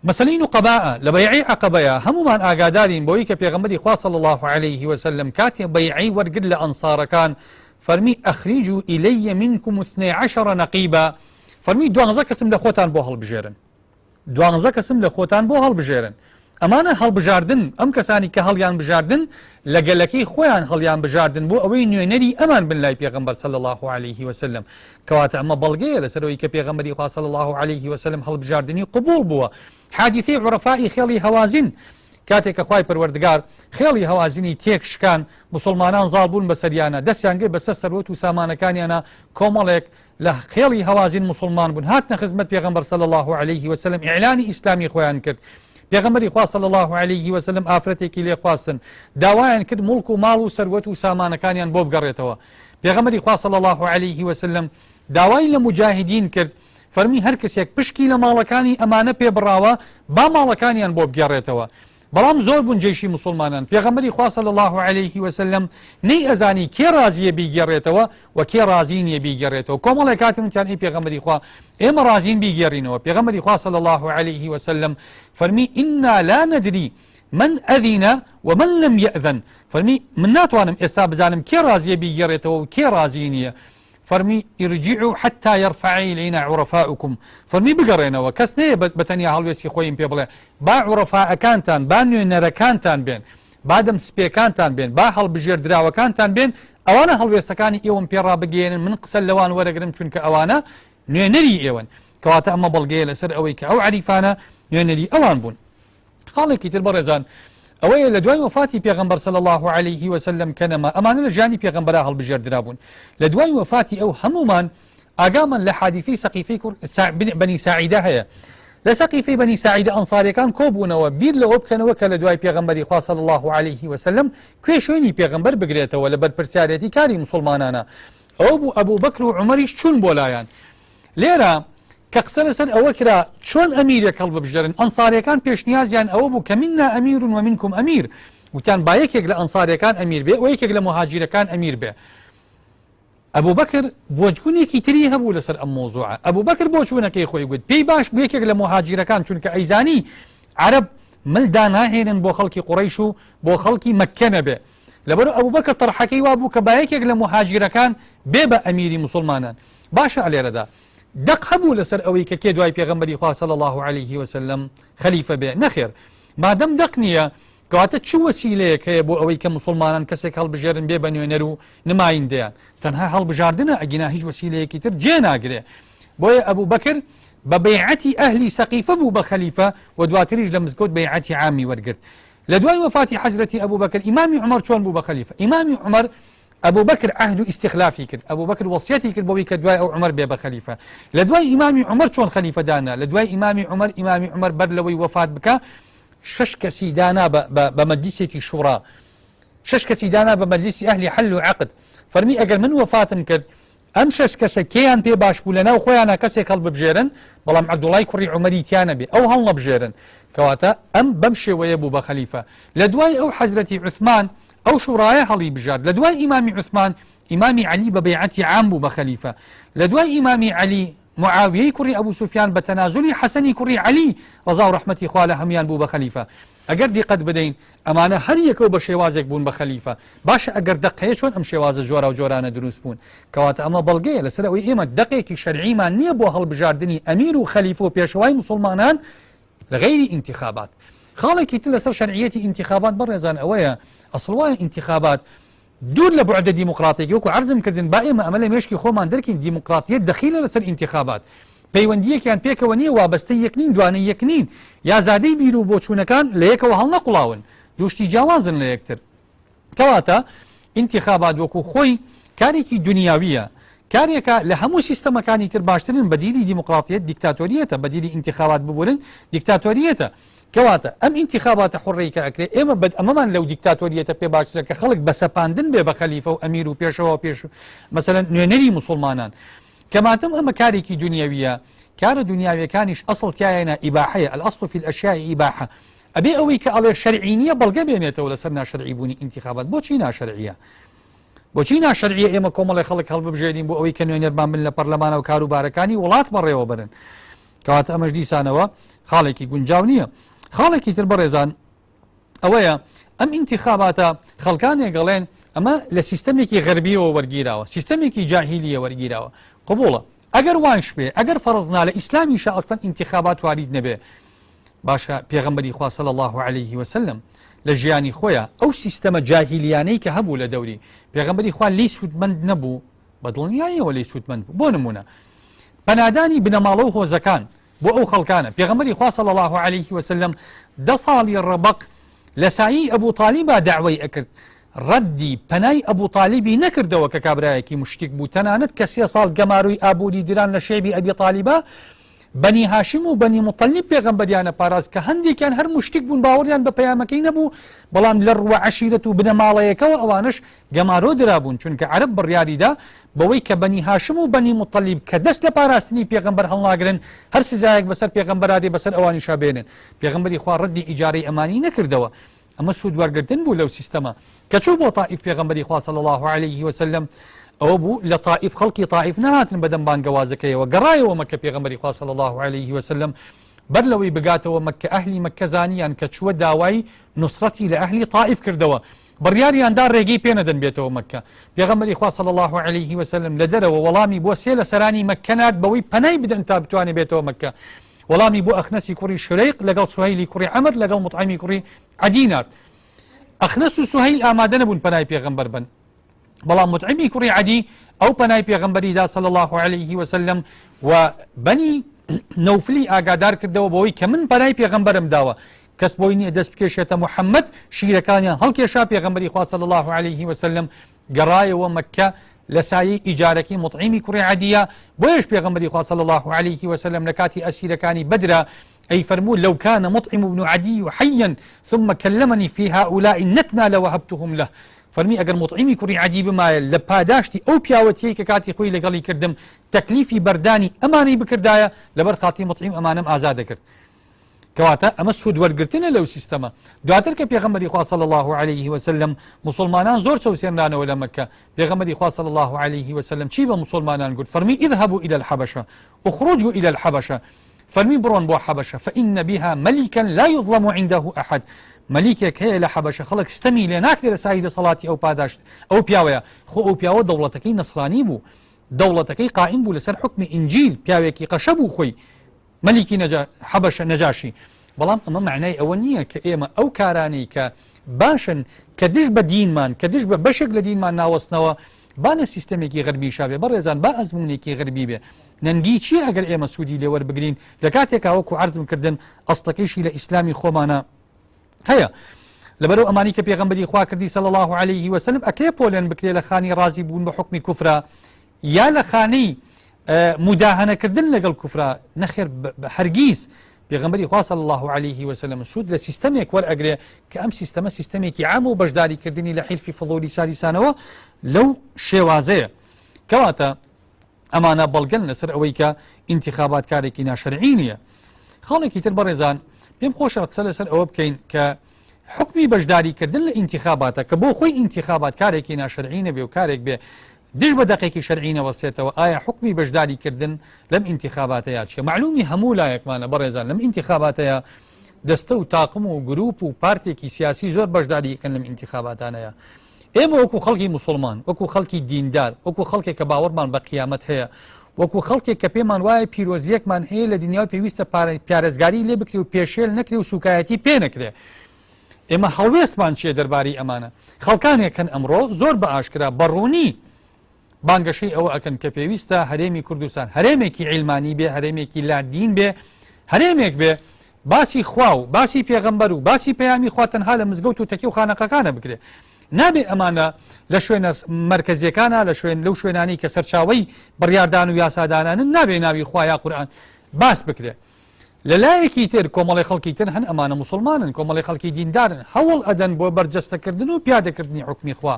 مەسەلەی نوقەباء لە بەیعەی عەقەبەیە هەموومان ئاگادارین بەوەی کە پێغەمبەری خوا صلی اللە علیه وسلم کاتێ بەیعەی وەرگرت لە ئەنصارەکان فەرمی اخرجوا الی منکم اثنی عشر نقیبا فەرمی دوانزە کەسم لە خۆتان بۆ هەڵبژێرن دوانزە کەسم لە خۆتان بۆ هەڵبژێرن. ئەمانە هەڵبژاردن، ئەم کەسانی کە هەڵیان بژاردن لە گەلەکەی خۆیان هەڵیان بژاردن بۆ ئەوەی نوێنەری ئەمان بن لای پێغەمبەر صلی اللە علیه وسلم. کەواتە ئەمە بەڵگەیە لەسەر ئەوەی کە پێغەمبەری خوا صلی اللە علیه وسلم هەڵبژاردنی قبوڵ بووە. حادیثەی عورەفائی خێڵی هەوازن کاتێک کە خوای پەروەردگار خێڵی هەوازنی تێک شکان، موسڵمانان زاڵ بوون بەسەریانا، دەستیان گرت بەسەر سەروەت و سامانەکانیانا، کۆمەڵێک لە خێڵی هەوازن موسڵمان بوون هاتنە خزمەت پێغەمبەر صلی اللە علیه وسلم ئیعلانی ئیسلامی خۆیان کرد. پێغەمبەری خوا صلی اللە علیه وسلم ئافرەتێکی لێ خواستن، داوایان کرد موڵک و ماڵ و سەروەت و سامانەکانیان بۆ بگەڕێتەوە. پێغەمبەری خوا صلی اللە علیه وسلم داوای لە موجاهیدین کرد فەرمی هەر کەسێک پشکی لە ماڵەکانی ئەمانە پێ بڕاوە با ماڵەکانیان بۆ بگێڕێتەوە. بەڵام زۆر بوون جەیشی موسڵمانان، پێغەمبەری خوا صلی اللە علیه وسلم نەیئەزانی کێ ڕازییە بیگێڕێتەوە و کێ ڕازی نییە بیگێڕێتەوە، کۆمەڵێک هاتن وتیان ئەی پێغەمبەری خوا ئێمە ڕازین بیگێڕینەوە، پێغەمبەری خوا صلی اللە علیه وسلم فەرمی انا لا ندری من اذن ومن لم یأذن، فەرمی من ناتوانم ئێستا بزانم کێ ڕازییە بیگێڕێتەوە و کێ ڕازی نییە، فەرمی، ارجعوا حتی یرفع الینا عرفاؤکم، فەرمی بگەڕێنەوە کەس نەیە بە تەنیا هەڵوێستی خۆیم پێ بڵێ، با عورەفائەکانتان، با نوێنەرەکانتان بێن، با دەم سپێکانتان بێن، با هەڵبژێردراوەکانتان بێن، ئەوانە هەڵوێستەکانی ئێوەم پێ ڕابگەیەنن، من قسە لەوان وەرەگرم چونکە ئەوانە نوێنەری ئێوەن. کەواتە ئەمە بەڵگەیە لەسەر ئەوەی کە ئەو عەریفانە نوێنەری ئەوان بوون. خاڵێکی تر بەڕێزان ئەوەیە لە دوای وەفاتی پێغەمبەر صلی الله علیه وسلم کە نەما ئەمانە لە ژیانی پێغەمبەرا هەڵبژێردرابوون لە دوای وەفاتی ئەو هەمومان ئاگامان لە حادیثەی سەقیفەی کوڕ بەنی ساعیدە هەیە لە سەقیفەی بەنی ساعیدە ئەنصاریەکان کۆبوونەوە بیر لەوە بکەنەوە کە لە دوای پێغەمبەری خوا صلی الله علیه وسلم کوێ شوێنی پێغەمبەر بگرێتەوە لە بەرپرسیارێتی کاری مسلمانانە ئەو بوو ئەبوو بەکر و عومەریش چوون بۆ لایان لێرە کە قسە لەسەر ئەوە کرا چۆن ئەمیرێک هەڵببژێرن، ئەنساریەکان پێشنیازیان ئەوە بوو کە منا امیر و منکم امیر، وتیان با یەکێک لە ئەنساریەکان ئەمیر بێ و یەکێک لە موهاجیرەکان ئەمیر بێ. ئەبوبەکر بۆچوونێکی تری هەبوو لەسەر ئەم مەوزوعە. ئەبوبەکر بۆچوونەکەی خۆی گوت، پێی باش بوو یەکێک لە موهاجیرەکان، چونکە ئەیزانی عەرەب مل داناهێنن بۆ خەڵکی قوڕەیش و بۆ خەڵکی مەککە نەبێ. لەبەر ئەبوبەکر تەرحەکەی وابوو کە با یەکێک لە موهاجیرەکان بێ بە ئەمیری موسڵمانان. باشە لێرەدا دەق هەبوو لەسەر ئەوەی کە کێ دوای پێغەمبەری خوا صلی اللە علیه وسلم خەلیفە بێ؟ نەخێر مادەم دەق نییە کەواتە چ وەسیلەیەک هەیە بۆ ئەوەی کە موسڵمانان کەسێک هەڵبژێرن بێ بە نوێنەر و نمایندەیان؟ تەنها هەڵبژاردنە ئەگینا هیچ وەسیلەیەکی تر جێ ناگرێ. بۆیە ئەبوو بەکر بە بەیعەتی ئەهلی سەقیفە بوو بە خەلیفە و دواتریش لە مزگەوت بەیعەتی عامی وەرگرت. لە دوای وەفاتی حەزرەتی ئەبوو بەکر ئیمامی عومەر چۆن بوو بە خەلیفە؟ ئیمامی عومەر ئەبوبەکر عەهد و ئیستیخلافی کرد، ئەبوبەکر وەسیەتی کرد بۆوی کە دوای ئەو عومەر بێ بە خەلیفە. لە دوای ئیمامی عومەر چۆن خەلیفە دانا؟ لە دوای ئیمامی عومەر، ئیمامی عومەر بەر لەوەی وەفات بکا شەش کەسی دانا بە بە بە مەجلیسێکی شوڕا، شەش کەسی دانا بە مەجلیسی ئەهلی حەل و عەقد. فەرمی ئەگەر من وەفاتم کرد ئەم شەش کەسە کێیان پێ باش بوو لەناو خۆیانا کەسێک هەڵببژێرن، بەڵام عەبدوڵای کوڕی عومەری تیا نەبێ ئەو هەڵنەبژێرن. کەواتە ئەم بەم شێوەیە بوو بە خەلیفە. لە دوای ئەو حەزرەتی عوسمان ئەو شوڕایە هەڵی بژارد. لە دوای ئیمامی عوسمان، ئیمامی عەلی بە بەیعەتی عام بوو بە خەلیفە. لە دوای ئیمامی عەلی، معاویەی کوڕی ئەبو سوفیان بە تەنازولی حەسەنی کوڕی عەلی، ڕەزا و ڕەحمەتی خوا لە هەموویان بوو بە خەلیفە. ئەگەر دیقەت بدەین ئەمانە هەر یەکەو بە شێوازێک بوون بە خەلیفە. باشە ئەگەر دەق هەیە چۆن ئەم شێوازە جۆراوجۆرانە دروست بوون؟ کەواتە ئەمە بەڵگەیە لەسەر ئەوەی ئێمە دەقێکی شەرعیمان نییە بۆ هەڵبژاردنی ئەمیر و خەلیفە و پێشەوای موسوڵمانان لە غەیری ئینتیخابات. خاڵێکی تر لەسەر شەرعیەتی ئینتیخابات بەڕێزان ئەوەیە ئەسڵ وایە ئینتیخابات دوور لە بوعدە دیموقراتێکی وەکو عەرزم کردن با ئێمە ئەمە لە مێشکی خۆمان دەرکەین دیموقراتیەت دەخیلە لەسەر ئینتیخابات پەیوەندیەکیان پێکەوە نییە وابەستەی یەک نین دوانەی یەک نین یا زادەی بیر و بۆچوونەکان لە یەکەوە هەڵنەقوڵاون دوو شتی جیاوازن لە یەکتر. کەواتە ئینتیخابات وەکو خۆی کارێکی دونیاویە، کارێکە لە هەموو سیستەمەکانی تر باشترن، بەدیلی دیموقراتیەت دیکتاتۆریەتە، بەدیلی ئینتیخابات ببورن دیکتاتۆریەتە. کەواتە ئەم ئینتیخاباتە حوڕەی کە ئەکرێ ئێمە بەد ئەمەمان لەو دیکتاتۆریەتە پێ باشترە کە خەڵک بە سەپاندن بێ بە خەلیفە و ئەمیر و پێشەوا و پێش مەسەلەن نوێنەری موسوڵمانان. کە مادەم ئەمە کارێکی دونیاویە، کارە دونیاویەکانیش ئەسڵ تیایانا ئیباحەیە، الاصل فی الاشیاء اباحە، ئەبێ ئەوەی کە ئەڵێ شەرعی نییە بەڵگە بێنێتەوە لەسەر ناشەرعی بوونی ئینتیخابات. بۆچی ناشەرعیە؟ بۆچی ناشەرعیە ئێمە کۆمەڵی خەڵک هەڵببژێرین بۆ ئەوەی کە نوێنەرمان بن لە پەرلەمانە و کاروبارەکانی وڵات بەڕێوە بەرن؟ کەواتە ئەمەش دیسانەوە خاڵێکی گونجاو نییە. خاڵێکی تر بەڕێزان ئەوەیە ئەم ئینتیخاباتە خەڵکانێک ئەڵێن ئەمە لە سیستەمێکی غەربیەوە وەرگیراوە، سیستەمێکی جاهیلیە وەرگیراوە. قبوڵە ئەگەر وایش بێ، ئەگەر فەرزنا لە ئیسلامیشا ئەسڵەن ئینتیخابات وارید نەبێ. باشە پێغەمبەری خوا صلی اللە علیه وسلم لە ژیانی خۆیا ئەو سیستەمە جاهیلیانەی کە هەبوو لە دەوری پێغەمبەری خوا لێی سوودمەند نەبوو؟ بە دڵنیاییەوە لێی سوودمەند بوو. بۆ نموونە پەنادانی بنەماڵە و هۆزەکان بۆ ئەو خەڵکانە، پێغەمبەری خوا صلی اللە علیه وسلم دە ساڵی ڕەبەق لە سایەی ئەبو تالیبا دەعوەی ئەکرد، ڕەدی پەنای ئەبو تالیبی نەکردەوە کە کابرایەکی موشریک بوو، تەنانەت کە سێ ساڵ گەمارۆی ئابووری دران لە شعبی ئەبی تالیبا، بەنی هاشم و بەنی موتەلیب پێغەمبەریانە پاراست کە هەندێکیان هەر موشریک بوون باوەڕیان بە پەیامەکەی نەبوو، بەڵام لە ڕووە عەشیرەت و بنەماڵەیەکەوە ئەوانەش گەمارۆ درابوون، چونکە عەرەب بڕیاری دا بەوەی کە بەنی هاشم و بەنی موتەلیب کە دەست لە پاراستنی پێغەمبەر هەڵناگرن هەر سزایەک بەسەر پێغەمبەرا دێ بەسەر ئەوانیشا بێنن، پێغەمبەری خوا ڕەدی ئیجارەی ئەمانی نەکردەوە، ئەمە سوود وەرگرتن بوو لەو سیستەمە. کە چوو بۆ تائیف پێغەمبەری خوا صلی اللە علیه وسلم ئەوە بوو لە تائیف خەڵکی تائیف نەهاتن بەدەم بانگەوازەکەیەوە گەڕایەوە مەککە پێغەمبەری خوا صلی اللە علیه وسلم بەر لەوەی بگاتەوە مەککە ئەهلی مەککە زانیان کە چووە داوای نوسرەتی لە ئەهلی تائیف کردەوە بڕیاریان دا ڕێگەی پێ نەدەن بێتەوە مەککە. پێغەمبەری خوا صلی اللە علیه وسلم لە دەرەوە وەڵامی بۆ سێ لە سەرانی مەککە نارد بەوەی پەنای بدەن تا بتوانێ بێتەوە مەککە. وەڵامی بۆ ئەخنەسی کوڕی شرەیق لەگەڵ سوهەیلی کوڕی عەمر لەگەڵ موتعەمی کوڕی عەدی نارد. ئەخنەس و سوهەیل ئامادە نەبوون پەنای پێغەمبەر بەن. بەڵام موتعەمی کوڕی عەدی ئەو پەنای پێغەمبەری دا صلی اللە علیه وسلم و بەنی نەوفلی ئاگادار کردەوە بەوەی کە من پەنای پێغەمبەرم داوە کەس بۆی نییە دەست بکێشێتە محەممەد شیرەکانیان هەڵکێشا پێغەمبەری خوا صلی الله علیه وسلم گەڕایەوە مەککە لە سایەی ئیجارەکەی موتعیمی کوڕی عەدیە بۆیەش پێغەمبەری خوا صلی الله علیه وسلم لە کاتی ئەسیرەکانی بەدرا ئەی فەرموو لو كان مطعم بن عدي حيا ثم كلمني في هؤلاء النتنا لوهبتهم له فەرمی ئەگەر موتعیمی کوڕی عەدی بمایە لە پاداشتی ئەو پیاوەتیەی کە کاتی خۆی لەگەڵی کردم تەکلیفی بەردانی ئەمانەی بکردایە لەبەر خاتری موتعیم ئەمانەم ئازاد دەکرد کەواتە ئەمە سوود وەرگرتنە لەو سیستەمە. دواتر کە پێغەمبەری خوا صلی اللە علیه وسلم موسڵمانان زۆر چەوسێنرانەوە لە مەککە، پێغەمبەری خوا صلی اللە علیه وسلم چی بە موسڵمانان گوت؟ فەرمی اذهبوا الی الحبشە اخرجوا الی الحبشە فەرمی بڕۆن بۆ حەبەشە فإن بها ملکا لا یظلم عنده احد مەلیکێک هەیە لە حەبەشە خەڵک ستەمی لێ ناکرێت لە سایەی دەسەڵاتی ئەو پاداشت ئەو پیاوەیە خۆ ئەو پیاوە دەوڵەتەکەی نەسرانی بوو دەوڵەتەکەی قائیم بوو لەسەر حوکمی ئینجیل پیاوێکی قەشە بوو خۆی مەلیکی نەجا حەبەشە نەجاشی بەڵام ئەمە مەعنای ئەوە نییە کە ئێمە ئەو کارانەی کە باشن کە دژ بە دینمان کە دژ بە بەشێک لە دینمان ناوەستنەوە با نە سیستەمێکی غەربیشا بێ بەڕێزان با ئەزموونێکی غەربی بێ نەنگی چییە ئەگەر ئێمە سوودی لێ وەربگرین لە کاتێکا وەکو عەرزم کردن ئەسڵەکەیشی لە ئیسلامی خۆمانە هەیە لەبەرو ئەمانی کە پێغەمبەری خوا کردی صلی الله علیه وسلم ئەکرێ پۆلێن بکرێ لە خانی ڕازی بوون بە حکمی کوفرا یا لە خانەی مداهەنەکردن لەگەڵ کوفرا نەخێر هەرگیز پێغەمبەری خوا صلی الله علیه وسلم سوود لە سیستەمێک وەرئەگرێ کە ئەم سیستەمە سیستەمێکی عام و بەشداریکردنی لە حیلفی فضولی سادیسانەوە لەو شێوازەیە کەواتە ئەمانە بەڵگەن لەسەر ئەوەی کە ئینتخابات کارێکی ناشەرعی نییە خاڵێکی تر بەڕێزان پێم خۆشە قسە لەسەر ئەوە بکەین کە حکمی بەشداریکردن لە ئینتخاباتە کە بۆ خۆی ئینتخابات کارێکی ناشەرعی نەبێ و کارێک بێ دژ بە دەقێکی شەرعی نەوەستێتەوە، ئایا حوکمی بەشداری کردن لەم ئینتیخاباتەیا چیە؟ مەعلومی هەموو لایەکمانە بەڕێزان لەم ئینتیخاباتەیا دەستە و تاقم و گروپ و پارتێکی سیاسی زۆر بەشداری ئەکەن لەم ئینتیخاباتانەیا. ئێمە وەکو خەڵکی موسوڵمان، وەکو خەڵکی دیندار، وەکو خەڵکێک کە باوەڕمان بە قیامەت هەیە، وەکو خەڵکێک کە پێمان وایە پیرۆزییەکمان هەیە لە دنیا و پێویستە پارێزگاری لێ بکرێ و پێشێل نەکرێ و سوکایەتی پێ نەکرێ. ئێمە هەڵوێستمان چییە دەربارەی ئەمانە؟ خەڵکانێک هەن ئەمڕۆ زۆر بە ئاشکرا بە ڕوونی بانگەشەی ئەوە ئەکەن کە پێویستە هەرێمی کوردستان هەرێمێکی عیلمانی بێ، هەرێمێکی لادین بێ، هەرێمێک بێ باسی خوا و باسی پێغەمبەر و باسی پەیامی خوا تەنها لە مزگەوت و تەکیە و خانەقاکانە بکرێ. نابێ ئەمانە لە شوێنە مەرکەزیەکانە لە شوێن لەو شوێنانەی کە سەرچاوەی بڕیاردان و یاسادانانن نابێ ناوی خوا یا قورئان باس بکرێ. لە لایەکی تر کۆمەڵی خەڵکی تر هەن ئەمانە موسڵمانن، کۆمەڵی خەڵکی دیندارن، هەوڵ ئەدەن بۆ بەرجەستەکردن و پیادەکردنی حوکمی خوا.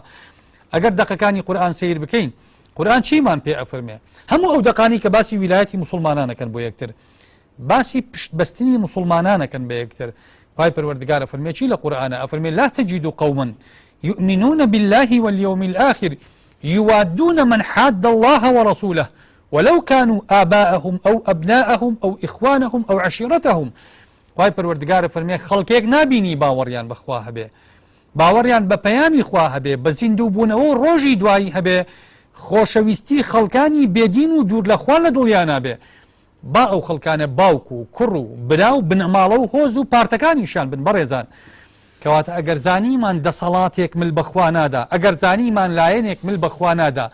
ئەگەر دەقەکانی قورئان سەیر بکەین، قورئان چیمان پێ ئەفەرمێ؟ هەموو ئەو دەقانەی کە باسی ویلایەتی موسڵمانان ئەکەن بۆ یەکتر، باسی پشت بەستنی موسڵمانان ئەکەن بە یەکتر. خوای پەروەردگار ئەفەرمێ چی لە قورئانا؟ ئەفەرمێ لا تجد قوما یؤمنون بالله والیوم الآخر یوادون من حاد الله ورسوله ولو کانوا آباءهم او ابناءهم او اخوانهم او عشیرتهم خوای پەروەردگار فەرمێ خەڵکێک نابینی باوەڕیان بە خوا هەبێ باوەڕیان بە پەیامی خوا هەبێ بە زیندوو بوونەوە و ڕۆژی دوایی هەبێ خۆشەویستی خەڵکانی بێدین و دوور لە خوا لە دڵیانا بێ. با ئەو خەڵکانە باوک و کوڕ و برا و بنەماڵە و هۆز و پارتەکانیشیان بن بەڕێزان. کەواتە ئەگەر زانیمان دەسەڵاتێک مل بە خوا نادا، ئەگەر زانیمان لایەنێک مل بە خوا نادا،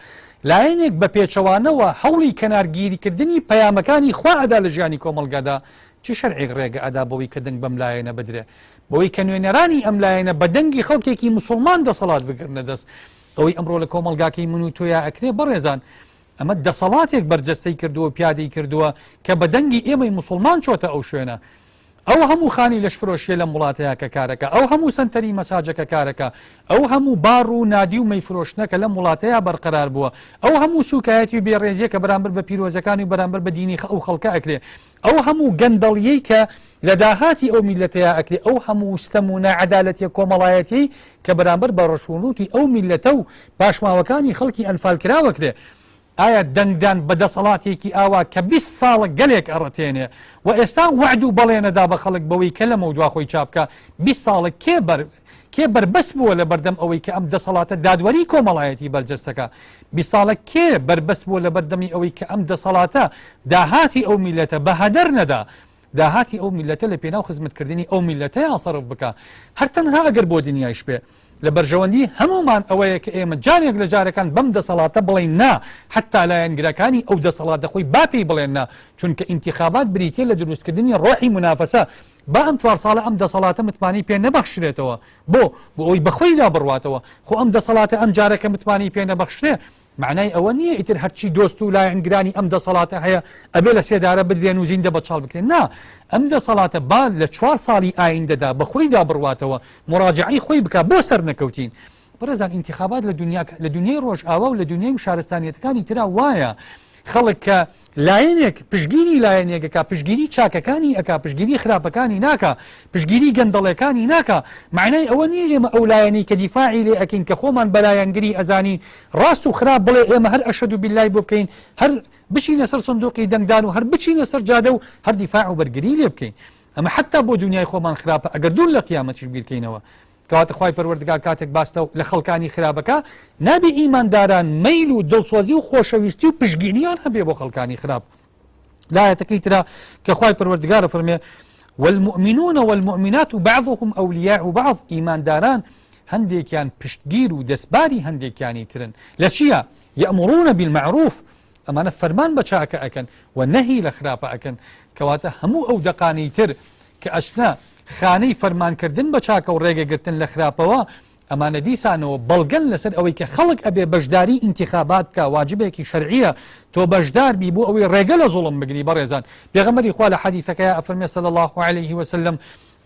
لایەنێک بە پێچەوانەوە هەوڵی کەنارگیریکردنی پەیامەکانی خوا ئەدا لە ژیانی کۆمەڵگادا، چ شەرعێک ڕێگە ئەدا بەوەی کە دەنگ بەم لایەنە بدرێ؟ بەوەی کە نوێنەرانی ئەم لایەنە بە دەنگی خەڵکێکی موسوڵمان دەسەڵات بگرنە دەست؟ ئەوەی ئەمڕۆ لە کۆمەڵگاکەی من و تۆیا ئەکرێ بەڕێزان، ئەمە دەسەڵاتێک بەرجەستەی کردووە و پیادەی کردووە کە بە دەنگی ئێمەی موسوڵمان چۆتە ئەو شوێنە. ئەو هەموو خانی لەشفرۆشیە لەم وڵاتەیا کە کارەکا، ئەو هەموو سەنتەری مەساجە کە کارەکا، ئەو هەموو باڕ و نادی و مەیفرۆشتنە کە لەم وڵاتەیا بەرقەرار بووە، ئەو هەموو سوکایەتی و بێڕێزیە کە بەرامبەر بە پیرۆزەکان و بەرامبەر بە دینی ئەو خەڵکە ئەکرێ، ئەو هەموو گەندەڵیەی کە لە داهاتی ئەو میللەتەیا ئەکرێ، ئەو هەموو ستەم و ناعەدالەتیە کۆمەڵایەتیەی کە بەرامبەر بە ڕەشوڕووتی ئەو میللەتە و پاشماوەکانی خەڵکی ئەنفالکراو ئەکرێ. ئایا دەنگدان بە دەسەڵاتێکی ئاوا کە 20 ساڵە گەلێک ئەڕەتێنێ و ئێستا وەعد و بەڵێنەدا بە خەڵک بەوەی کە لەمەودوا خۆی چاپکا، 20 ساڵە کێ بەر کێ بەربەست بووە لە بەردەم ئەوەی کە ئەم دەسەڵاتە دادوەری کۆمەڵایەتی بەرجەستەکا؟ 20 ساڵە کێ بەربەست بووە لە بەردەمی ئەوەی کە ئەم دەسەڵاتە داهاتی ئەو میللەتە بە هەدەر نەدا، داهاتی ئەو میللەتە لە پێناو خزمەتکردنی ئەو میللەتەیا سەرف بکا؟ هەر تەنها ئەگەر بۆ دنیایش بێ لە بەرژەوەندی هەموومان ئەوەیە کە ئێمە جارێک لە جارەکان بەم دەسەڵاتە بڵێین نا، حەتتا لایەنگرەکانی ئەو دەسەڵاتە خۆی با پێی بڵێن نا، چونکە ئینتیخابات بریتیە لە دروستکردنی ڕۆحی مونافەسە، با ئەم چوار ساڵە ئەم دەسەڵاتە متمانەی پێ نەبەخشرێتەوە، بۆ؟ بۆ ئەوەی بە خۆیدا بڕواتەوە، خۆ ئەم دەسەڵاتە ئەم جارە کە متمانەی پێ نەبەخشرێ مەعنای ئەوە نییە ئیتر هەرچی دۆست و لایەنگرانی ئەم دەسەڵاتە هەیە ئەبێ لە سێدارە بدرێن و زیندە بەچاڵ بکرێن، نا، ئەم دەسەڵاتە با لە چوار ساڵی ئایندەدا بە خۆیدا بڕواتەوە، موراجەعەی خۆی بکا، بۆ سەرنەکەوتین؟ بەڕێزان ئینتیخابات لە دنیا لە دنیای ڕۆژئاوا و لە دنیای شارستانیەتەکانی ترا وایە خەڵک کە لایەنێک پشگیری لایەنێک ئەکا پشگیری چاکەکانی ئەکا پشگیری خراپەکانی ناکا پشگیری گەندەڵەکانی ناکا معنای ئەوە نییە ئێمە ئەو لایەنەی کە دیفاعی لێ ئەکەین کە خۆمان بەلایەنگری ئەزانین ڕاست و خراپ بڵێ ئێمە هەر ئەشهەدو بیللای بۆ بکەین هەر بچینە سەر سندوقی دەنگدان و هەر بچینە سەر جادە و هەر دیفاع و بەرگری لێ بکەین ئەمە حتا بۆ دنیای خۆمان خراپە ئەگەر دوور لە قیامەتیش بیرکەینەوە کەواتە خوای پەروەردگار کاتێک باس لە خەڵکانی خراپەکە نابێ ئیمانداران مەیل و دڵسۆزی و خۆشەویستی و پشتگیریان هەبێ بۆ خەڵکانی خراپ لە ئایەتەکەی ترا کە خوای پەروەردگار فەرمێ والمؤمنون والمؤمنات بعضهم أولياء بعض ئیمانداران هەندێکیان پشتگیر و دەستباری هەندێکیانی ترن لە چییە یەئمرون بالمعروف ئەمانە فەرمان بە چاکە ئەکەن و نەهی لە خراپە ئەکەن، کەواتە هەموو ئەو دەقانەی تر کە ئەچنە خانەی فەرمانکردن بە چاکە و ڕێگەگرتن لە خراپەوە، ئەمانە دیسانەوە بەڵگەن لەسەر ئەوەی کە خەڵک ئەبێ بەشداری ئینتیخابات بکا، واجبێکی شەرعیە تۆ بەشدار بی بۆ ئەوەی ڕێگە لە زوڵم بگری. بەڕێزان پێغەمبەری خوا لە حەدیثەکەیا ئەفەرمێ صلی اللە علیه وسلم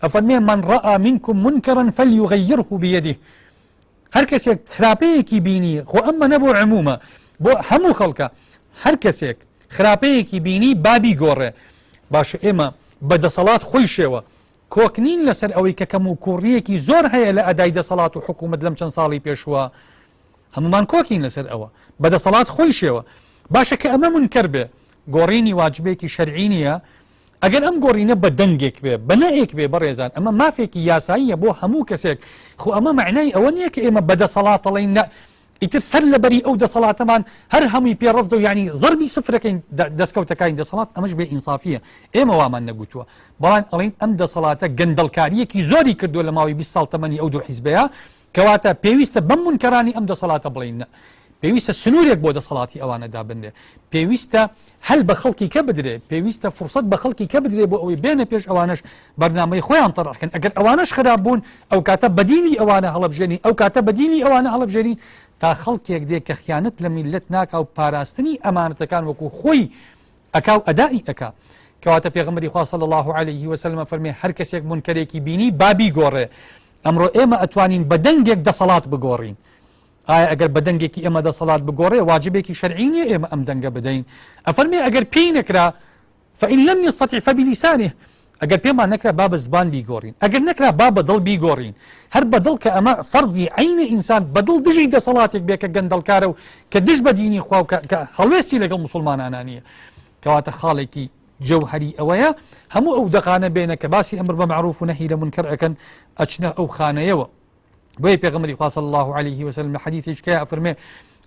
ئەفەرمێ من رأى منکم منکرا فلیغیره بیده، هەر کەسێک خراپەیەکی بینی خۆ ئەم مەنە بۆ عمومە بۆ هەموو خەڵکە هەر کەسێک خراپەیەکی بینی بابی گۆڕێ باشە ئێمە بە دەسەڵات خۆی شێوە کۆک نین لەسەر ئەوەی کە کەم و کوڕیەکی زۆر هەیە لە ئەدای دەسەڵات و حکوومەت لەم چەند ساڵی پێشووە هەمومان کۆکین لەسەر ئەوە بە دەسەڵات خۆی شێوە باشە کە ئەمە منکەر بێ گۆڕینی واجبێکی شەرعی نییە ئەگەر ئەم گۆڕینە بە دەنگێک بێ، بە نەئێک بێ بەڕێزان ئەمە مافێکی یاساییە بۆ هەموو کەسێک، خۆ ئەمە مەعنای ئەوە نییە کە ئێمە بە دەسەڵات ئەڵێین نە ئیتر سەر لەبەری ئەو دەسەڵاتەمان هەر هەمووی پێ ڕەفزە و یانی زەربی سفرەکەین دەستکەوتەکانی دەسەڵات ئەمەش بێ ئینسافیە ئێمە وامان نەگوتووە بەڵام ئەڵێین ئەم دەسەڵاتە گەندەڵکارییەکی زۆری کردووە لە ماوەی 20 ساڵ تەمەنی ئەو دوو حیزبەیە کەواتە پێویستە بەم مونکەرانی ئەم دەسەڵاتە بڵێین نە. پێویستە سنوورێک بۆ دەسەڵاتی ئەوانە دابنرێ. پێویستە هەل بە خەڵکی کە بدرێ. پێویستە فرسەت بە خەڵکی کە بدرێ بۆ ئەوەی بێنە پێش ئەوانەش بەرنامەی خۆیان تەرح کەن. ئەگەر ئەوانەش خراپ بوون ئەو کاتە بەدیلی ئەوانە هەڵبژێنین، ئەو کاتە بەدیلی ئەوانە هەڵبژێنین تا خەڵکێک دێ کە خیانەت لە میللەت ناکا و پاراستنی ئەمانەتەکان وەکوو خۆی ئەکا و ئەدائی ئەکا. کەواتە پێغەمبەری خوا صلی اللە علیه وسلم ئەفەرمێ هەر کەسێک مونکەرێکی بینی با بیگۆڕێ. ئەمڕۆ ئێمە ئەتوانین بە دەنگێک دەسەڵات بگۆڕین. ئایا ئەگەر بە دەنگێکی ئێمە دەسەڵات بگۆڕێ واجبێکی شەرعی نییە ئێمە ئەم دەنگە بدەین؟ ئەفەرمێ ئەگەر پێی نەکرا فإن لم يستطع فبلسانه ئەگەر پێمان نەکرا با بە زبان بیگۆڕین، ئەگەر نەکرا با بە دڵ بیگۆڕین. هەر بە دڵ کە ئەمە فەرزی عەینە ئینسان بە دڵ دژی دەسەڵاتێک بێ کە گەندەڵکارە و کە دژ بە دینی خوا و کە هەڵوێستی لەگەڵ موسڵمانانا نییە. کەواتە خاڵێکی جەوهەری ئەوەیە هەموو ئەو دەقانە بێنە کە باسی ئەمر بە مەعروف و نەهی لە مونکەر ئەکەن ئەچنە ئەو خانەیەوە. بۆیە پێغەمبەری خوا صلی الله علیه وسلم لە حەدیثێکی کە ئەفەرمێ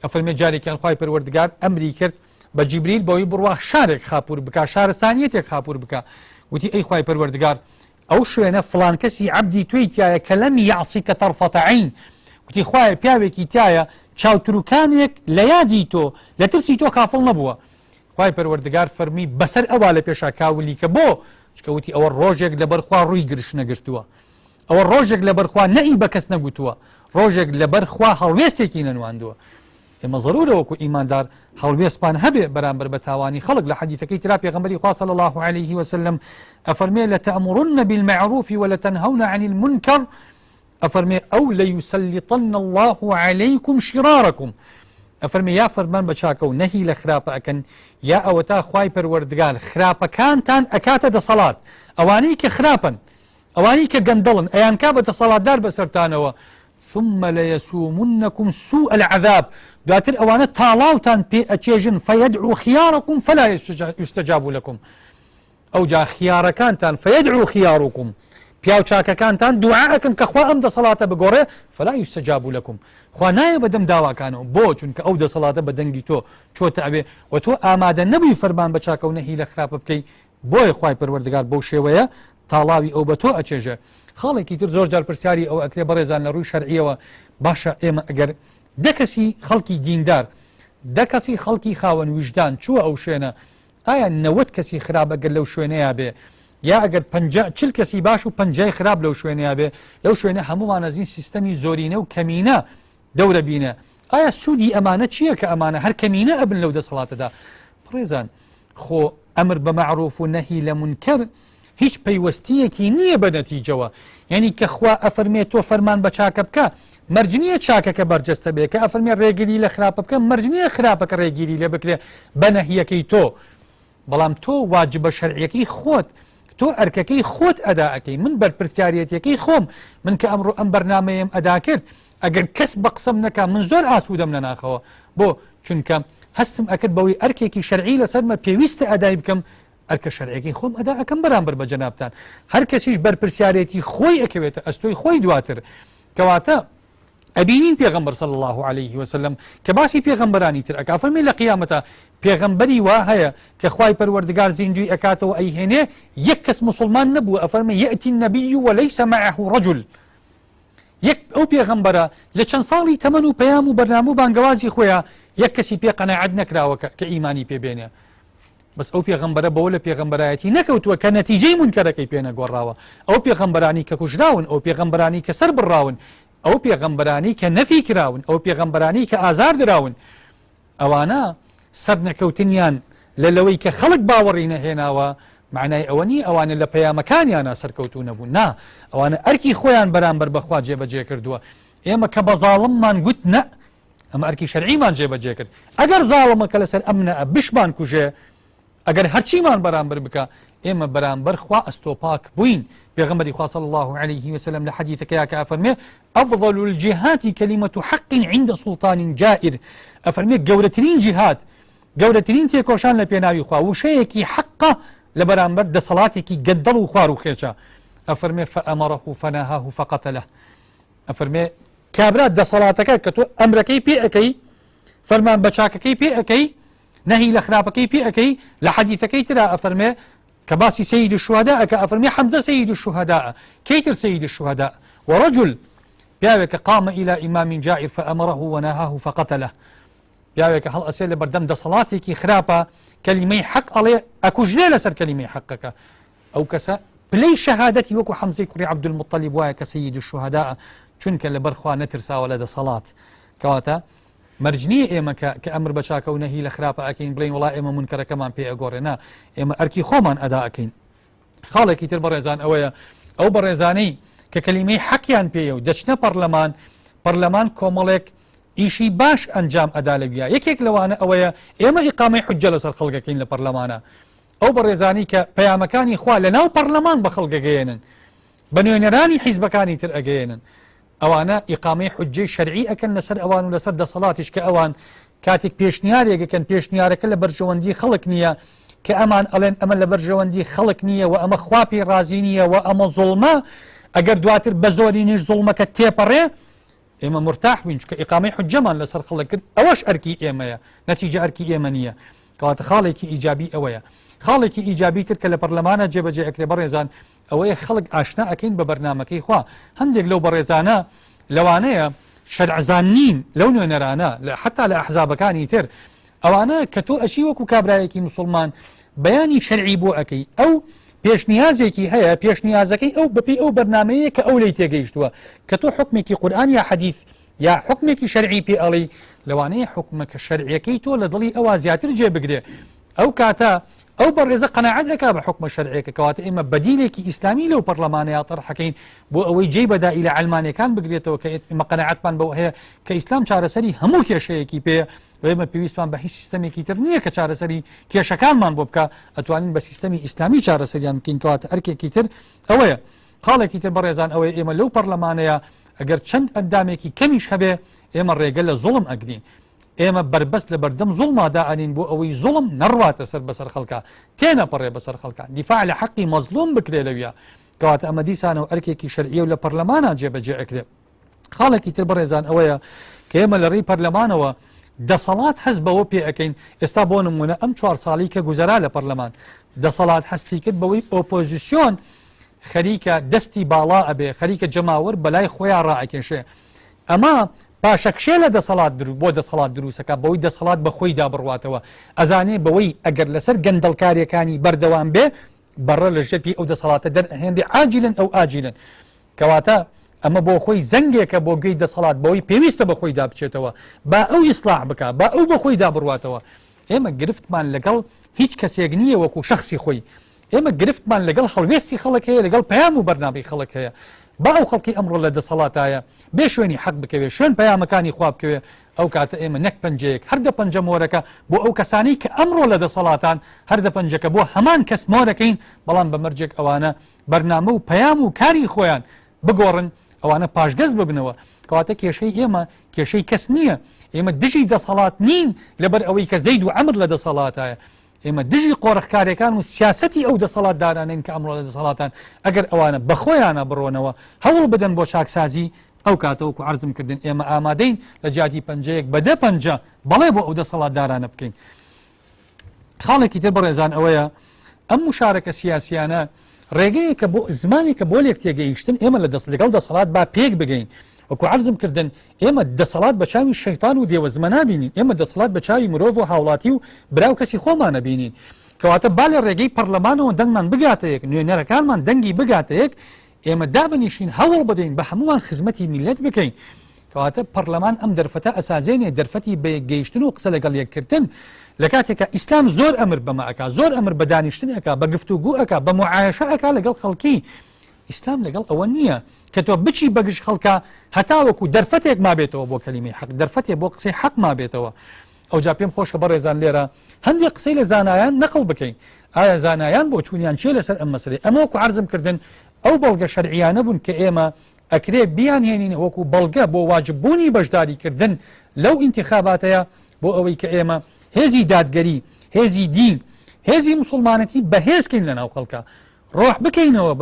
ئەفەرمێ جارێکیان خوای پەروەردگار ئەمری کرد. بە جیبریل بەوەی بڕوا شارێک خاپور بکا، شارستانیەتێک خاپور بکا. وتی ئەی خوای پەروەردگار ئەو شوێنە فڵان کەسی عەبدی تۆی تیایە کە لەم یەعصیکە طرفەتە عین، وتی خوایە پیاوێکی تیایە چاوتروکانێک لە یادی تۆ لە ترسی تۆ خافڵ نەبووە. خوای پەروەردگار فەرمووی بەسەر ئەوا لە پێشا کاولی کە بۆ؟ چونکە وتی ئەوە ڕۆژێک لەبەر خوا ڕووی گرژ نەگرتووە. ئەوە ڕۆژێک لەبەر خوا نەئی بە کەس نەگوتووە، ڕۆژێک لەبەر خوا هەڵوێستێکی نەنواندووە. ئێمە زەرورە وەکو ئیماندار هەڵوێستمان هەبێ بەرامبەر بە تاوانی خەڵک. لە حەدیثەکەی ترا پێغەمبەری خوا صلی الله علیه وسلم ئەفەرمێ لتأمرن بالمعروف ولتنهون عن المنکر، ئەفەرمێ ئەو ليسلطن الله عليكم شراركم، ئەفەرمێ یا فەرمان بە چاکە و نەهی لە خراپە ئەکەن یا ئەوەتا خوای پەروەردگار خراپەکانتان ئەکاتە دەسەڵات، ئەوانەی کە خراپەن ئەوانەی کە گەندەڵن ئەیانکا بە دەسەڵاتدار بەسەرتانەوە، ثم ليسومنكم سوء العذاب، دواتر ئەوانە تاڵاوتان پێ ئەچێژن، فيدعو خياركم فلا يستجاب لكم، ئەوجا خیارەکانتان، فيدعو خياركم، پیاو چاکەکانتان دوعا ئەکەن کە خوا ئەم دەسەڵاتە بگۆڕێ، فلا يستجاب لكم، خوا نایە بەدەم داواکانەوە، بۆ؟ چونکە ئەو دەسەڵاتە بە دەنگی تۆ چۆتە ئەوێ و تۆ ئامادە نەبووی فەرمان بە چاکە و نەهی لە خراپە بکەی، بۆیە خوای پەروەردگار بەو شێوەیە تاڵاوی ئەو بە تۆ ئەچێژێ. خاڵێکی تر زۆر جار پرسیاری ئەوە ئەکرێ بەڕێزان لە ڕووی شەرعیەوە باشە ئێمە ئەگەر دە کەسی خەڵکی دیندار دە کەسی خەڵکی خاوەن ویژدان چووە ئەو شوێنە ئایا 90 کەسی خراپ ئەگەر لەو شوێنەیە بێ یا ئەگەر 50 کەسی باش و پەنجای خراپ لەو شوێنەیە بێ لەو شوێنە هەمومان ئەزین سیستەمی زۆرینە و کەمینە دەورە بینە ئایا سوودی ئەمانە چییە کە ئەمانە هەر کەمینە ئەبن لەو دەسەڵاتەدا؟ بەڕێزان خۆ ئەمر بە مەعروف و نەهی لە مونکەر هیچ پەیوەستیەکی نییە بە نەتیجەوە، یعنی کە خوا ئەفەرمێ تۆ فەرمان بە چاکە بکە مەرج نییە چاکەکە بەرجەستە بێ، کە ئەفەرمێ ڕێگری لە خراپە بکە مەرج نییە خراپەکە ڕێگیری لێ بکرێ بە نەهیەکەی تۆ، بەڵام تۆ واجبە شەرعیەکەی خۆت تۆ ئەرکەکەی خۆت ئەدا ئەکەی، من بەرپرسیارەتیەکەی خۆم، من کە ئەمڕۆ ئەم بەرنامەیەم ئەدا کرد ئەگەر کەس بە قسەم نەکا من زۆر ئاسوودەم لە ناخەوە، بۆ؟ چونکە هەستم ئەکرد بەوەی ئەرکێکی شەرعی لەسەرمە پێویستە ئەدای بکەم، ئەرکە شەرعیەکەی خۆم ئەدا ئەکەم بەرامبەر بە جەنابتان، هەر کەسیش بەرپرسیارێتی خۆی ئەکەوێتە ئەستۆی خۆی دواتر. کەواتە ئەبینین پێغەمبەر صلی الله علیه وسلم کە باسی پێغەمبەرانی تر ئەکا فەرمی لە قیامەتە پێغەمبەری وا هەیە کە خوای پەروەردگار زیندوی ئەکاتەوە ئەیهێنێ یەک کەس مسلمان نەبوو ئەفەرمێ یەئتی النبی وليس معه رجل یەک ئەو پێغەمبەرە لە چەند ساڵی تەمەن و پەیام و بەرنامە و بانگەوازی خۆیان یەک کەسی پێ قەناعەت نەکراوە کە ئیمانی پێ بێنێ بەس ئەو پێغەمبەرە بەوە لە پێغەمبەرایەتی نەکەوتووە کە نەتیجەی مونکەرەکەی پێ نەگۆڕاوە ئەو پێغەمبەرانی کە کوژراون ئەو پێغەمبەرانی کە سەر بڕاون ئەو پێغەمبەرانی کە نەفی کراون ئەو پێغەمبەرانی کە ئازار دراون ئەوانە سەرنەکەوتنیان لە لەوەی کە خەڵک باوەڕی نەهێناوە معنای ئەوە نییە ئەوانە لە پەیامەکانیانە سەرکەوتوو نەبوون نا ئەوانە ئەرکی خۆیان بەرامبەر بەخوا جێبەجێ کردووە ئێمە کە بە زاڵممان گوت نە ئەمە ئەرکی شەرعیمان جێبەجێ کرد ئەگەر زاڵمەکە لەسەر ئەم نە بشمان کوژێ ئەگەر هەرچیمان بەرامبەر بکە ئێمە بەرامبەر خوا ئەستۆپاک بووین. پێغەمبەری خوا صلی الله علیه وسلم لە حەدیثەکەیا کە ئەفەرمێ افضل الجهاد کلمة حق عند سلطان جائر ئەفەرمێ گەورەترین جیهاد گەورەترین تێکۆشان لە پێناوی خوا وشەیەکی حەقە لە بەرامبەر دەسەڵاتێکی گەندەڵ و خوار و خێچە ئەفەرمێ فأمره فنهاه فقتله ئەفەرمێ کابرا دەسەڵاتەکە کە تۆ ئەمرەکەی پێ ئەەکەی فەرمان بە چاکەکەی پێ ئەەکەی نەهی لە خراپەکەی پێ ئەەکەی لە حەدیثەکەی ترا ئەفەرمێ کە باسی سید الشهداء کە ئەفەرمێ حەمزە سید الشهداء کەیتر سید الشهداء ورجل پیاوێکە قام إلى إمام جائر فأمره ونهاه فقتله پیاوێکە هەڵ ئەسێ لە بەردەم دەسەڵاتێکی خراپە کەلیمەی حەق ئەڵێ ئەکوژرێ لەسەر کەلیمەی حەقەکە ئەو کەسە پلەی شەهادەتی وەکو حەمزەی کوڕی عەبدولموتەلیب وایە کە سەید الشهداء چونکە لەبەر خوا نەترساوە لە دەسەڵات کەواتە مەرج نییە ئێمە کە کە ئەمر بە چاکە و نەهی لە خراپە ئەکەین بڵێین وڵا ئێمە مونکەرەکەمان پێ ئەگۆڕێ نا ئێمە ئەرکی خۆمان ئەدا ئەکەین خاڵێکی تر بەڕێزان ئەوەیە ئەو بەڕێزانەی کە کەلیمەی حەقیان پێیە و دەچنە پەرلەمان پەرلەمان کۆمەڵێک ئیشی باش ئەنجام ئەدا لەویا یەکێک لەوانە ئەوەیە ئێمە ئیقامەی حجە لەسەر خەڵکەکەین لە پەرلەمانە ئەو بەڕێزانی کە پەیامەکانی خوا لە ناو پەرلەمان بە خەڵک ئەگەیەنن بە نوێنەرانی حیزبەکانی تر ئەگەیەنن ئەوانە ئیقامەی حجەی شەرعی ئەکەن لەسەر ئەوان و لەسەر دەسەڵاتیش کە ئەوان کاتێک پێشنیارێک ئەکەن پێشنیارەکە لە بەرژەوەندی خەڵک نییە کە ئەمان ئەڵێن ئەمە لە بەرژەوەندی خەڵک نییە و ئەمە خوا پێی ڕازی نییە و ئەمە زوڵمە ئەگەر دواتر بە زۆرینیش زوڵمەکە تێپەڕێ ئێمە مرتاح بووین چونکە ئیقامەی حجەمان لەسەر خەڵک کرد ئەوەش ئەرکی ئێمەیە نەتیجە ئەرکی ئێمە نییە. کەواتە خاڵێکی ئیجابی ئەوەیە. خاڵێکی ئیجابی تر کە لە پەرلەمانە جێبەجێ ئەکرێ بەڕێزان ئەوەیە خەڵک ئاشنا ئەکەین بە بەرنامەکەی خوا. هەندێک لەو بەڕێزانە لەوانەیە شەرعزان نین لەو نوێنەرانە حتا لە ئەحزابەکانی تر ئەوانە کە تۆ ئەچی وەکو کابرایەکی مسوڵمان بەیانی شەرعی بۆ ئەکەی ئەو پێشنیازێکی هەیە پێشنیازەکەی ئەو بەپێی ئەو بەرنمەیە کە ئەو لی تێگەیشتووە کە تۆ حکمێکی قورآن یا حەدیث یا حکمێکی شەرعی پێ ئەڵی لەوانەیە حکومەکە شەرعیەکەی تۆ لە دڵی ئەوە زیاتر جێ بگرێ ئەو کاتە ئەو بەڕێزە قەناعەت ئەکا بە حوکمە شەرعیەکە، کەواتە ئێمە بەدیلێکی ئیسلامی لەو پەڕلەمانەیا تەرحەکەین بۆ ئەوەی جێی بەدائیلە عەلمانیەکان بگرێتەوە کە ئێمە قەناعەتمان بەوە هەیە کە ئیسلام چارەسەری هەموو کێشەیەکی پێیە و ئێمە پێویستمان بە هیچ سیستەمێکی تر نییە کە چارەسەری کێشەکانمان بۆ بکا ئەتوانین بە سیستەمی ئیسلامی چارەسەریان بکەین کەواتە ئەرکێکی تر ئەوەیە خاڵێکی تر بەڕێزان ئەوەیە ئێمە لەو پەڕلەمانەیە ئەگەر چەند ئەندامێکی کەمیش هەبێ ئێمە ڕێگە لە زوڵم ئەگرین ئێمە بەربەست لە بەردەم زوڵما دائەنین بۆ ئەوەی زوڵم نەڕواتە سەر بەسەر خەڵکا، تێنەپەڕێ بەسەر خەڵکا، دیفاع لە حەقی مەزڵوم بکرێ لەویا. کەواتە ئەمە دیسانەوە ئەرکێکی شەرعیە و لە پەرلەمانا جێبەجێ ئەکرێ. خاڵێکی تر بەڕێزان ئەوەیە کە ئێمە لە ڕێی پەرلەمانەوە دەسەڵات هەست بەوە پێ ئەکەین ئێستا بۆ نمونە ئەم چوار ساڵی کە گوزەرا لە پەرلەمان دەسەڵات هەستی کرد بەوەی ئۆپۆزیسیۆن خەریکە دەستی باڵا ئەبێ خەریکە جەماوەر بەلای خۆیان ڕائەکێشێ ئەمە پاشەکشێ لە دەسەڵات بۆ دەسەڵات دروستەکا بەوەی دەسەڵات بە خۆیدا بڕواتەوە ئەزانێ بەوەی ئەگەر لەسەر گەندەڵکاریەکانی بەردەوام بێ بەڕە لە ژێر پێی ئەو دەسەڵاتە دەرئەهێنرێ عاجلن ئەو ئاجلن کەواتە ئەمە بۆ خۆی زەنگێکە بۆ گوێی دەسەڵات بەوەی پێویستە بە خۆیدا بچێتەوە با ئەو ئیسلاح بکا با ئەو بە خۆیدا بڕواتەوە ئێمە گرفتمان لەگەڵ هیچ کەسێک نییە وەکو شخصی خۆی ئێمە گرفتمان لەگەڵ هەڵوێستی خەڵک هەیە، لەگەڵ پەیام و بەرنامەی خەڵک هەیە. با ئەو خەڵکەی ئەمڕۆ لە دەسەڵاتایە بێ شوێنی حەق بکەوێ، شوێن پەیامەکانی خوا بکەوێ، ئەو کاتە ئێمە نەک پەنجەیەک، هەر دە پەنجە مۆرەکە بۆ ئەو کەسانەی کە ئەمڕۆ لە دەسەڵاتان، هەر دە پەنجەکە بۆ هەمان کەس مۆرەکەین، بەڵام بە مەرجێک ئەوانە بەرنامە و پەیام و کاری خۆیان بگۆڕن، ئەوانە پاشگەز ببنەوە. کەواتە کێشەی ئێمە کێشەی کەس نییە. ئێمە دژی دەسەڵات نین لەبەر ئەوەی کە زەید و عەمر لە دەسەڵاتایە. ئێمە دژی قۆرخکاریەکان و سیاسەتی ئەو دەسەڵاتدارانەین کە ئەمڕۆ لە دەسەڵاتان، ئەگەر ئەوانە بەخۆیانا بڕۆنەوە هەوڵ بدەن بۆ چاکسازی، ئەو کاتە وەکو عەرزم کردن ئێمە ئامادەین لە جیاتی پەنجەیەک بە دە پەنجە بەڵێ بۆ ئەو دەسەڵاتدارانە بکەین. خاڵێکی تر بەڕێزان ئەوەیە ئەم مشارەکە سیاسیانە ڕێگەیەکە بۆ زمانێکە بۆ لێک تێگەیشتن ئێمە لە دەست لەگەڵ دەسەڵات با پێک بگەین وەکو عەرزم کردن ئێمە دەسەڵات بە چاوی شەیتان و دێوەزمە نابینین، ئێمە دەسەڵات بە چاوی مرۆڤ و هاوڵاتی و برا و کەسی خۆمان ئەبینین. کەواتە با لە ڕێگەی پەڕلەمانەوە دەنگمان بگاتە یەک، نوێنەرەکانمان دەنگی بگاتە یەک، ئێمە دابنیشین هەوڵ بدەین بە هەمووان خزمەتی میللەت بکەین. کەواتە پەڕلەمان ئەم دەرفەتە ئەسازێنێ، دەرفەتی بەیەکگەیشتن و قسە لەگەڵ یەککردن. لە کاتێکا ئیسلام زۆر ئەمر بەمە ئەکا، زۆر ئەمر بە دانیشتن ئەکا، بە گفتوگۆ ئەکا، بە موعایەشە ئەکا لەگەڵ خەڵکی. ئیسلام لەگەڵ ئەوە نییە کە تۆ بچی بەگژ خەڵکا هەتاوەکو دەرفەتێک مابێتەوە بۆ کەلیمەی حەق دەرفەتێ بۆ قسەی حەق مابێتەوە ئەوجا پێم خۆشە بەڕێزان لێرە هەندێک قسەی لە زانایان نەقڵ بکەین ئایا زانایان بۆ چوونیان چیە لەسەر ئەم مەسەلەی ئەمە وەکو عەرزم کردن ئەو بەڵگە شەرعیانە بوون کە ئێمە ئەکرێ بیانهێنین وەکو بەڵگە بۆ واجب بوونی بەشداری کردن لەو ئینتخاباتەیە بۆ ئەوەی کە ئێمە هێزی دادگەری هێزی دین هێزی مسلمانەتی بەهێزکەین لە ناو خەڵکە ڕۆح بکەینەوە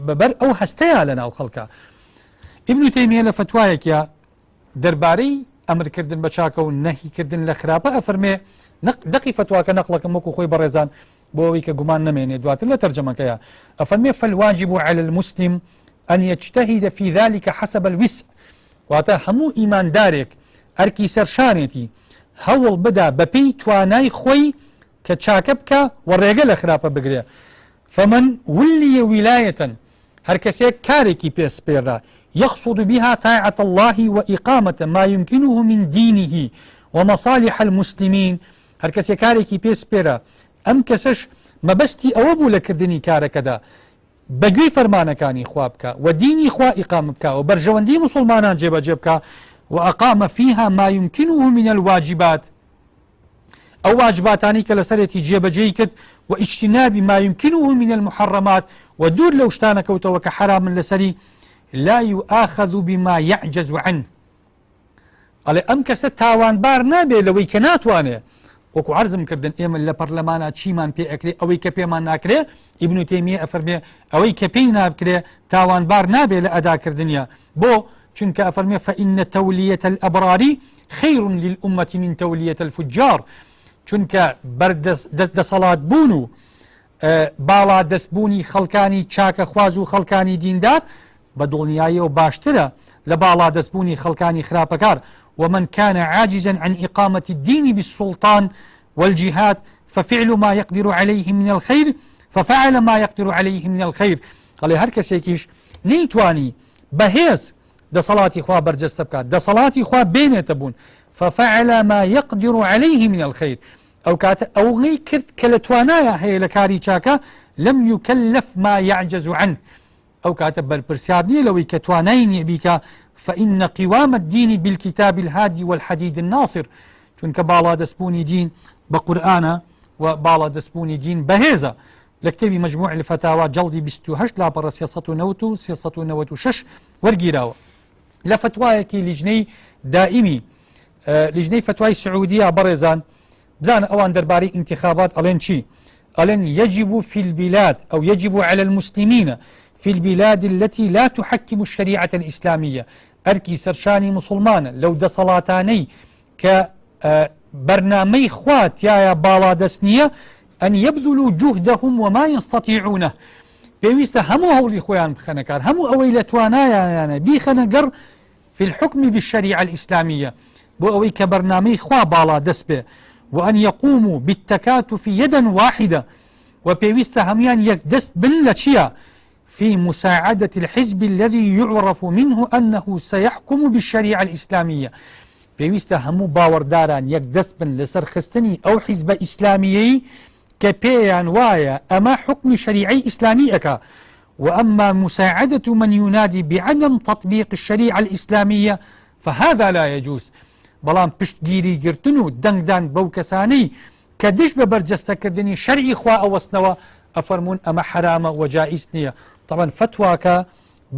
بە بەر ئەو هەستەیا لە ناو خەڵکا. ئیبن تەیمیە لە فەتوایەکیا دەربارەی ئەمرکردن بە چاکە و نەهی کردن لە خراپە ئەفەرمێ، دەقی فەتواکە نەقڵەکەم وەکو خۆی بەڕێزان بۆ ئەوەی کە گومان نەمێنێ دواتر لە تەرجەمەکەیا ئەفەرمێ فالواجب علی المسلم ان یجتهد فی ذلک حسب الوسع واتە هەموو ئیماندارێک ئەرکی سەرشانێتی هەوڵ بدا بەپێی توانای خۆی کە چاکە بکا و ڕێگە لە خراپە بگرێ، فمن ولی ولایە هەر کەسێک کارێکی پێ سپێررا، یقصد بها طاعة اللە و اقامە ما یمکنه من دینه و مصالح المسلمین هەر کەسێک کارێکی پێ سپێرا ئەم کەسەش مەبەستی ئەوە بوو لە کردنی کارەکەدا بە گوێی فەرمانەکانی خوا بکا و دینی خوا ئیقامە بکا و بەرژەوەندی موسڵمانان جێبەجێ بکا و اقام فیها ما یمکنه من الواجبات ئەو واجباتانەی کە لەسەرێتی جێبەجێی کرد و اجتناب ما يمكنه من المحرمات و دوور لەو شتانە کەوتەوە کە حەرامن لەسەری لا يؤاخذ بما يعجز عنه ئەڵێ ئەم کەسە تاوانبار نابێ لەوەی کە ناتوانێ وەکو عرضم کردن ئێمە لە پەرلەمانە چیمان پێ ئەکرێ ئەوەی کە پێمان ناکرێ ئیبن تەیمیە ئەفەرمێ ئەوەی کە پێی نابکرێ تاوانبار نابێ لە ئەداکردنیە بۆ؟ چونکە ئەفەرمێ فإن تولیة الأبرار خیر للأمة من تولیة الفجار. چونکە دەسەڵات بوون و باڵا دەستبوونی خەڵکانی چاکەخواز و خەڵکانی دیندار بە دڵنیاییەوە باشترە لە باڵا دەستبوونی خەڵکانی خراپەکار ومن كان عاجزا عن إقامة الدين بالسلطان والجهاد ففعل ما يقدر عليه من الخير ففعل ما يقدر عليه من الخير ئەڵێ هەر کەسێکیش نەیتوانی بەهێز دەسەڵاتی خوا بەرجەستە بکات دەسەڵاتی خوا بێنێتە بوون ففعل ما يقدر عليه من الخير ئەو کاتە ئەوەی کرد کە لە توانایە هەیە لە کاری چاکە لم يكلف ما يعجز عنه ئەو کاتە بەرپرسیار نییە لەوەی کە توانای نییە بیکا فإن قوام الدين بالكتاب الهادي والحديد الناصر چونکە باڵادەستبوونی دین بە قورئانە و باڵادەستبوونی دین بەهێزە لە کتێبی مجموع الفتاوى جەڵدی 28 لاپەڕە 390 و 396 وەرگیراوە لە فتوایەکی لیژنەی دائیمی لیژنەی فتوای سعودیە بەڕێزان بزانە ئەوان دەربارەی ئینتخابات ئەڵێن چی ئەڵێن يجب في البلاد أو يجب على المسلمين في البلاد التي لا تحكم الشريعة الإسلامية ئەرکی سەرشانی مسلمانە لەو دەسەڵاتانەی کە بەرنامەی خوا تایە باڵادەست نییە أن يبذلوا جهدهم وما يستطيعونه پێویستە هەموو هەوڵی خۆیان بخەنە کار هەموو ئەوەی لە توانایانە بیخەنە گەڕ في الحكم بالشريعة الإسلامية بۆ ئەوەی کە بەرنامەی خوا باڵا دەست بێ وأن يقوموا بالتكاتف يدا واحدة و پێویستە هەمویان یەک دەست بن لە چییە في مساعدة الحزب الذي يعرف منه أنه سيحكم بالشريعة الإسلامية پێویستە هەموو باوەڕداران یەک دەست بن لەسەر خستنی ئەو حیزبە ئیسلامیەی کە پێیان وایە ئەمە حوکمی شەریعەی ئیسلامی ئەکا وأما مساعدة من ينادي بعدم تطبيق الشريعة الإسلامية فهذا لا يجوز بەڵام پشتگیری گرتن و دەنگدان بەو کەسانەی کە دژ بە بەرجەستەکردنی شەرعی خوا ئەوەستنەوە ئەفەرموون ئەمە حەرامە و جائیز نییە طبعا فەتواکە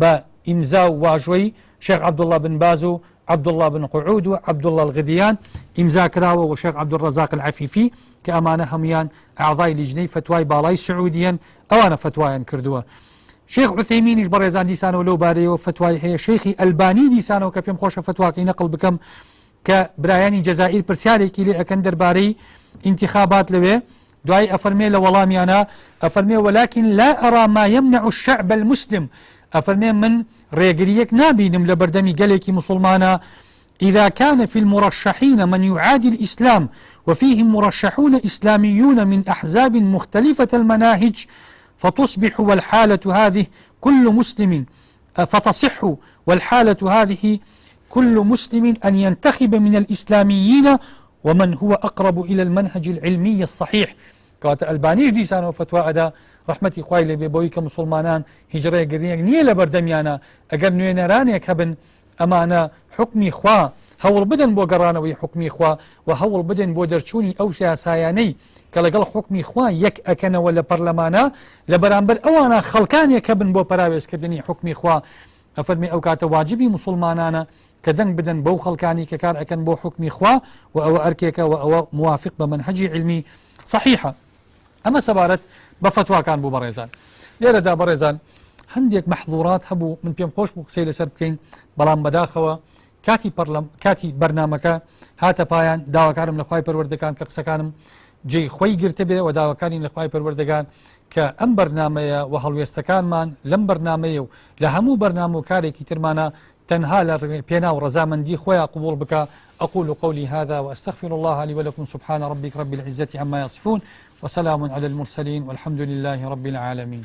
بە ئیمزا و واژۆی شێخ عەبدوڵڵا بن باز و عەبدوڵڵا بن قعود و عەبدوڵڵا الغدیان ئیمزا کراوە و شێخ عەبدولڕەزاق العەفیفی کە ئەمانە هەمویان ئەعضای لیژنەی فەتوای باڵای سعودیەن ئەوانە فەتوایان کردووە. شێخ عوثەیمینیش بەڕێزان دیسانەوە لەو بارەیەوە فەتوای هەیە شێخی ئەلبانی دیسانەوە کە پێم خۆشە فەتواکەی نەقل بکەم کە برایانی جەزائیر پرسیارێکی لێ ئەکەن دەربارەی ئینتخابات لەوێ دوای ئەفەرمێ لە وەڵامیانە ئەفەرمێ ولكن لا أرى ما يمنع الشعب المسلم ئەفەرمێ من ڕێگریەک نابینم لە بەردەمی گەلێکی مسلمانە إذا كان في المرشحين من يعادي الإسلام وفيهم مرشحون إسلاميون من أحزاب مختلفة المناهج فتصبح والحالة هذه كل مسلم فتصح والحالة هذه كل مسلم أن ينتخب من الإسلاميين ومن هو أقرب إلى المنهج العلمي الصحيح کەواتە ئەلبانیش دیسانەوە فەتوا ئەدا ڕەحمەتی خوای لێبێ بەوەی کە موسڵمانان هیچ ڕێگریەک نییە لە بەردەمیانە ئەگەر نوێنەرانێک هەبن ئەمانە حوکمی خوا هەوڵ بدەن بۆ گەڕانەوەی حوکمی خوا و هەوڵ بدەن بۆ دەرچوونی ئەو یاسایانەی کە لەگەڵ حوکمی خوا یەک ئەکەنەوە لە پەرلەمانا لە بەرامبەر ئەوانە خەڵکانێک هەبن بۆ پەراوێزکردنی حوکمی خوا ئەفەرمێ ئەو کاتە واجبی موسڵمانانە کە دەنگ بدەن بەو خەڵکانی کە کار ئەکەن بۆ حوکمی خوا و ئەوە ئەرکێکە و ئەوە موافق بە مەنهەجی عیلمی صحیحە. ئەمە سەبارەت بە فەتواکان بوو بەڕێزان. لێرەدا بەڕێزان هەندێک مەحظورات هەبوو من پێم خۆش بوو قسەی لەسەر بکەین بەڵام بەداخەوە کاتی پەرلەم کاتی بەرنمەکە هاتە پایان داواکارم لە خوای پەروەردەکان کە قسەکانم جێی خۆی گرتبێ و داواکانی لە خوای پەروەردەگان کە ئەم بەرنمەیە و هەڵوێستەکانمان لەم بەرنمەیە و لە هەموو بەرنامە و کارێکی ترمانە تەنها لە پێناو ڕەزامەندی خۆیا قبوڵ بکا أقول قولي هذا وأستغفر الله لي ولكم سبحان ربك رب العزة عما يصفون وسلام على المرسلين والحمد لله رب العالمين.